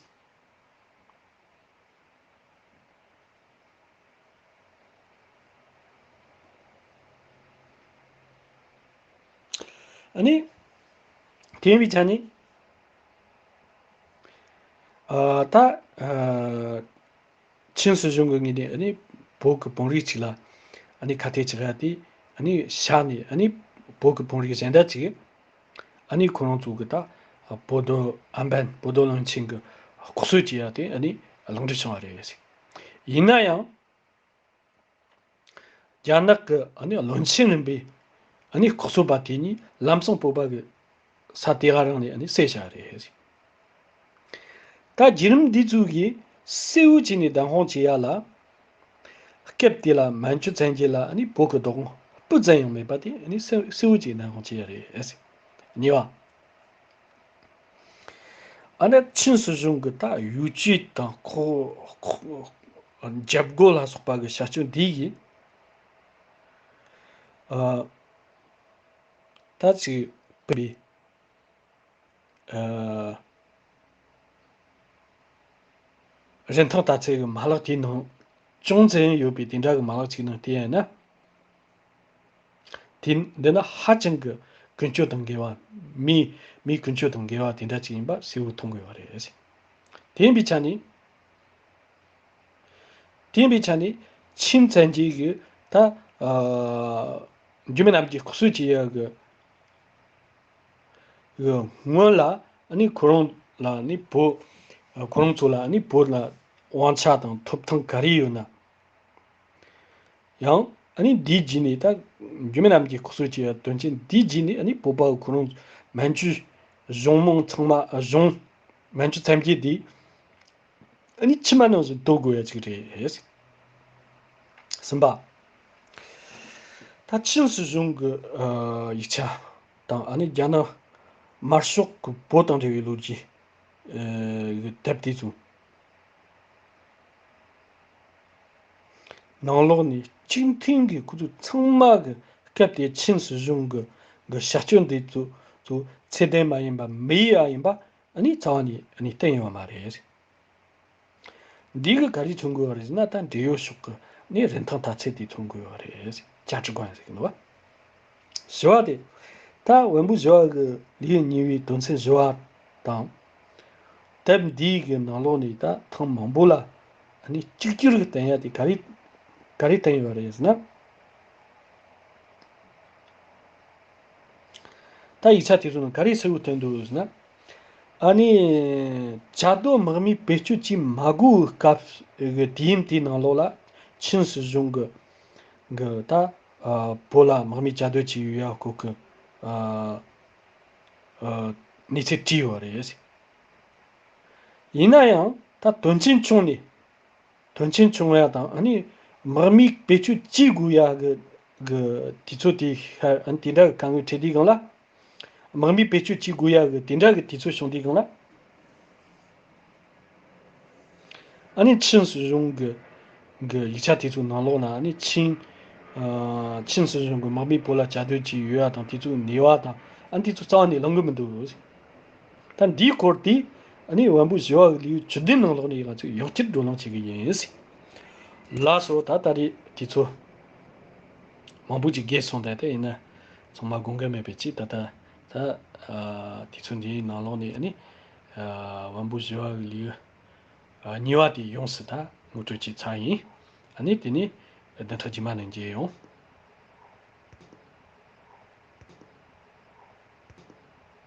ཨ་ནི། དེ་ཡིན་པའི་ཆ་ནས། ཨ་ད་ཨ་ཆིན་སྲིད་གཞུང་གི་ངོས་ནས་ཨ་ནི་བོད་ཀྱི་དཔོན་རིགས་ཅིག་ལ་ཨ་ནི་ཁ་གཏད་བཅག་ཡ་དེ་ཨ་ནི་བཞག་ནས། ཨ་ནི་བོད་ཀྱི་དཔོན་རིགས་གཞན་དག་ཅིག་ཨ་ནི་ཁོ་རང་ཚོ་གི་ད་བོད་དོ་ཨམ་བན་བོད་དོ་བློན་ཆེན་གྱི་ལྐོག་གསོད་བྱེད་ཡ་དེ་ཨ་ནི་ལེགས་འགྲུབ་བྱུང་བ་རེད། ཡིན་ན་ཡང་། རྒྱ་ནག་གི་ཨ་ནི་བློན་ཆེན་རྣམ་པས་ཨ་ནི་ལྐོག་གསོད་པ་དེ་གཉིས་ལམ་སང་བོད་པ་གི་ས་དེ་ག་རང་ནས་ཨ་ནི་བསད་བཞག་རེད། ད་བརྒྱུད་རིམ་འདི་ཚོ་གིས་གསལ་བོ་བྱས་ནས་བདམས་དཔང་བྱེད་ཡ་ལ། སྐབས་དེ་ལ་མན་ཇུ་བཙན་གྱི་ལ་ཨ་ནི་བོད་ཀྱི་བདག་དབང་སྤུ་ཙམ་ཡང་མེད་པ་དེ་ཨ་ནི་གསལ་གསལ་བོ་བྱས་བདམས་དཔང་བྱེད་ཡ་རེད། གཉིས་པ། ཨ་ནི་ཆིན་སྲིད་གཞུང་གི་ད་ཡུལ་སྤྱི་དང་ཁོ་ཁོ་རྒྱབ་རྒོལ་ལ་སོགས་པ་གི་བྱ་སྤྱོད་འདི་ཡིས་ཨ་ད་ཅིག་པའི་ཨ་རིན་ཐང་དར་ཚད་ཀྱི་མ་ལག་དེའི་ནང་ཅུང་ཙམ་ཡོད་པའི་དེ་འདྲ་གི་མ་ལག་ཅིག་ནང་བལྟས་ཡིན་ན། དེ་འདི་ནི་ཧ་ཅང་གི་ཀུན་སྤྱོད་དང་འགལ་བ། མིའི་མིའི་ཀུན་སྤྱོད་དང་འགལ་བ་དེ་འདྲ་ཅིག་ཡིན་པ་གསལ་བོ་མཐོང་དགོས་པ་རེད། དེ་ཡིན་པའི་ཆ་ནས། དེ་ཡིན་པའི་ཆ་ནས་ཆིན་བཙན་གྱིས་གི་ད་ཨ་འཇིགས་མེད་རྣམ་རྒྱལ་ལྐོག་གསོད་བྱེད་ཡ་གི་གི་སྔོན་ལ་ཨ་ནི་ཁོ་རང་ལ་ནི་བོད་ཁོ་རང་ཚོ་ལ་ནི་བོད་ལ་དབང་ཆ་དང་ཐོབ་ཐང་ག་རེ་ཡོད་ན། ཡང་ཨ་ནི་འདིའི་རྗེས་ནས་ད་འཇིགས་མེད་རྣམ་རྒྱལ་ལྐོག་གསོད་བྱས་པའི་དོན་རྐྱེན་འདིའི་རྗེས་ནས་ཨ་ནི་བོད་པ་ཁོ་རང་མན་ཇུ་གཞུང་མང་ཚང་མ་གཞུང་མན་ཇུ་བཙན་གྱིས་འདི་ཨ་ནི་ཕྱི་མ་ནང་བཞིན་གཏོར་དགོས་ཡ་ཅིག་རེད། གསུམ་པ། ད་ཆིན་སྲིད་གཞུང་གི་ཡིག་ཆ་དང་ཨ་ནི་རྒྱ་ནག་དམར་ཤོག་གི་བོད་དང་འབྲེལ་བའི་ལོ་རྒྱུས་ཀྱི་དེབ་དེ་ཚོ། ནང་ལོགས་ནས་གཅིག་མཐུན་གྱིས་ཁོ་ཚོ་ཚང་མ་གི་སྐབས་དེ་ཆིན་སྲིད་གཞུང་གི་གི་བྱ་སྤྱོད་འདི་ཚོ་ཚོ་ཚད་ལྡན་མ་ཡིན་པ་མི་ཡིག་ཡིན་པ་ཨ་ནི་རྩ་བ་ནས་ཨ་ནི་བསྟན་ཡོད་མ་རེད། འདི་གི་ག་རེ་མཚོན་དགོས་པ་རེད་ཟེར་ན། ད་འབྲེལ་ཡོད་ཕྱོགས་ཀྱི་ནི་རིན་ཐང་དར་ཚད་དེ་མཚོན་དགོས་པ་རེད། 价值观 ཟེར་གི་འདུག་བ། བཞི་བ་དེ། ད་བོན་པོ་བཞི་བ་གི་ལེའུ་གཉིས་པའི་དོན་ཚན་བཞི་བ་དང་། དེབ་འདིའི་གི་ནང་ལོགས་ནས་ད་ཐེངས་མང་པོ་ལ་ ནི་གཅིག་གྱུར་གྱི་བསྟན་ཡ་དེ་ག་རེ་ག་རེ་བསྟན་ཡོད་རེད་ཟེར་ན། ད་ཡིག་ཆ་དེ་ཚོ་ནང་ག་རེ་གསལ་བོ་བསྟན་འདུག་ཟེར་ན། ཨ་ནི་བཅའ་སྡོད་དམག་མིའི་བེད་སྤྱོད་བྱེད་མ་དགོས་པའི་སྐབས་ཀྱི་དུས་ཡུན་དེའི་ནང་ལོགས་ལ་ཆིན་སྲིད་གཞུང་གི་གི་ད་ཨ་བོད་ལ་དམག་མི་བཅའ་སྡོད་བྱས་ཡོད་ཡ་སྐོར་གྱི་ཨ་ཨ་གནས་ཚུལ་བྲིས་ཡོད་རེད། ཡིན་ན་ཡང་ད་དོན་ཆེན་བྱུང་ནས། དོན་ཆེན་བྱུང་ཡ་དང་ཨ་ནི་དམག་མིའི་བེད་སྤྱོད་བྱེད་དགོས་ཡ་གི་གི་དུས་ཚོད་དེ་ཤར་ཨ་ནི་དེ་འདྲ་གི་དཀའ་ངལ་འཕྲད་དུས་སྒང་ལ། དམག་མིའི་བེད་སྤྱོད་བྱེད་དགོས་ཡ་གི་དེ་འདྲ་གི་དུས་ཚོད་བྱུང་དུས་སྒང་ལ། ཨ་ནི་ཆིན་སྲིད་གཞུང་གི་གི་ཡིག་ཆ་དེ་ཚོའི་ནང་ལོགས་ན་ཨ་ནི་ཆིན་ཨ་ཆིན་སྲིད་གཞུང་གི་དམག་མིས་བོད་ལ་བཅའ་སྡོད་བྱས་ཡོད་ཡ་དང་དེ་ཚོའི་ནུས་པ་དང་ཨ་ནི་དེ་ཚོ་རྩ་བ་ནས་ལང་གི་མི་འདུག། ད་འདིའི་སྐོར་དེ་ཨ་ནི་བམ་པོ་བཞི་བ་གི་ལེའུ་བཅུ་བདུན་ནང་ལོགས་ནས་ང་ཚོས་ཡང་བསྐྱར་བགྲོ་གླེང་བྱེད་ཀྱི་ཡིན། ལགས་སོ། ད་ད་རེས་དུས་ཚོད་མང་པོ་ཅིག་བརྒལ་སོང་། ད་ལྟ་ཡིན་ན་ཚང་མ་དགོངས་འགལ་མེད་པའི་ཆེད་ད་ལྟ་ད་ཨ་དུས་ཚོད་འདིའི་ནང་ལོགས་ནས་ཨ་ནི་ཨ་བམ་པོ་བཞི་བ་གི་ལེའུ་ཨ་གཉིས་པ་དེ་ཡོངས་སུ་ད་ངོ་སྤྲོད་བྱས་ཚར་ཡིན། ཨ་ནི་དེ་ནས་བདུན་ཕྲག་རྗེས་མ་ནས་མཇལ་ཡོང་།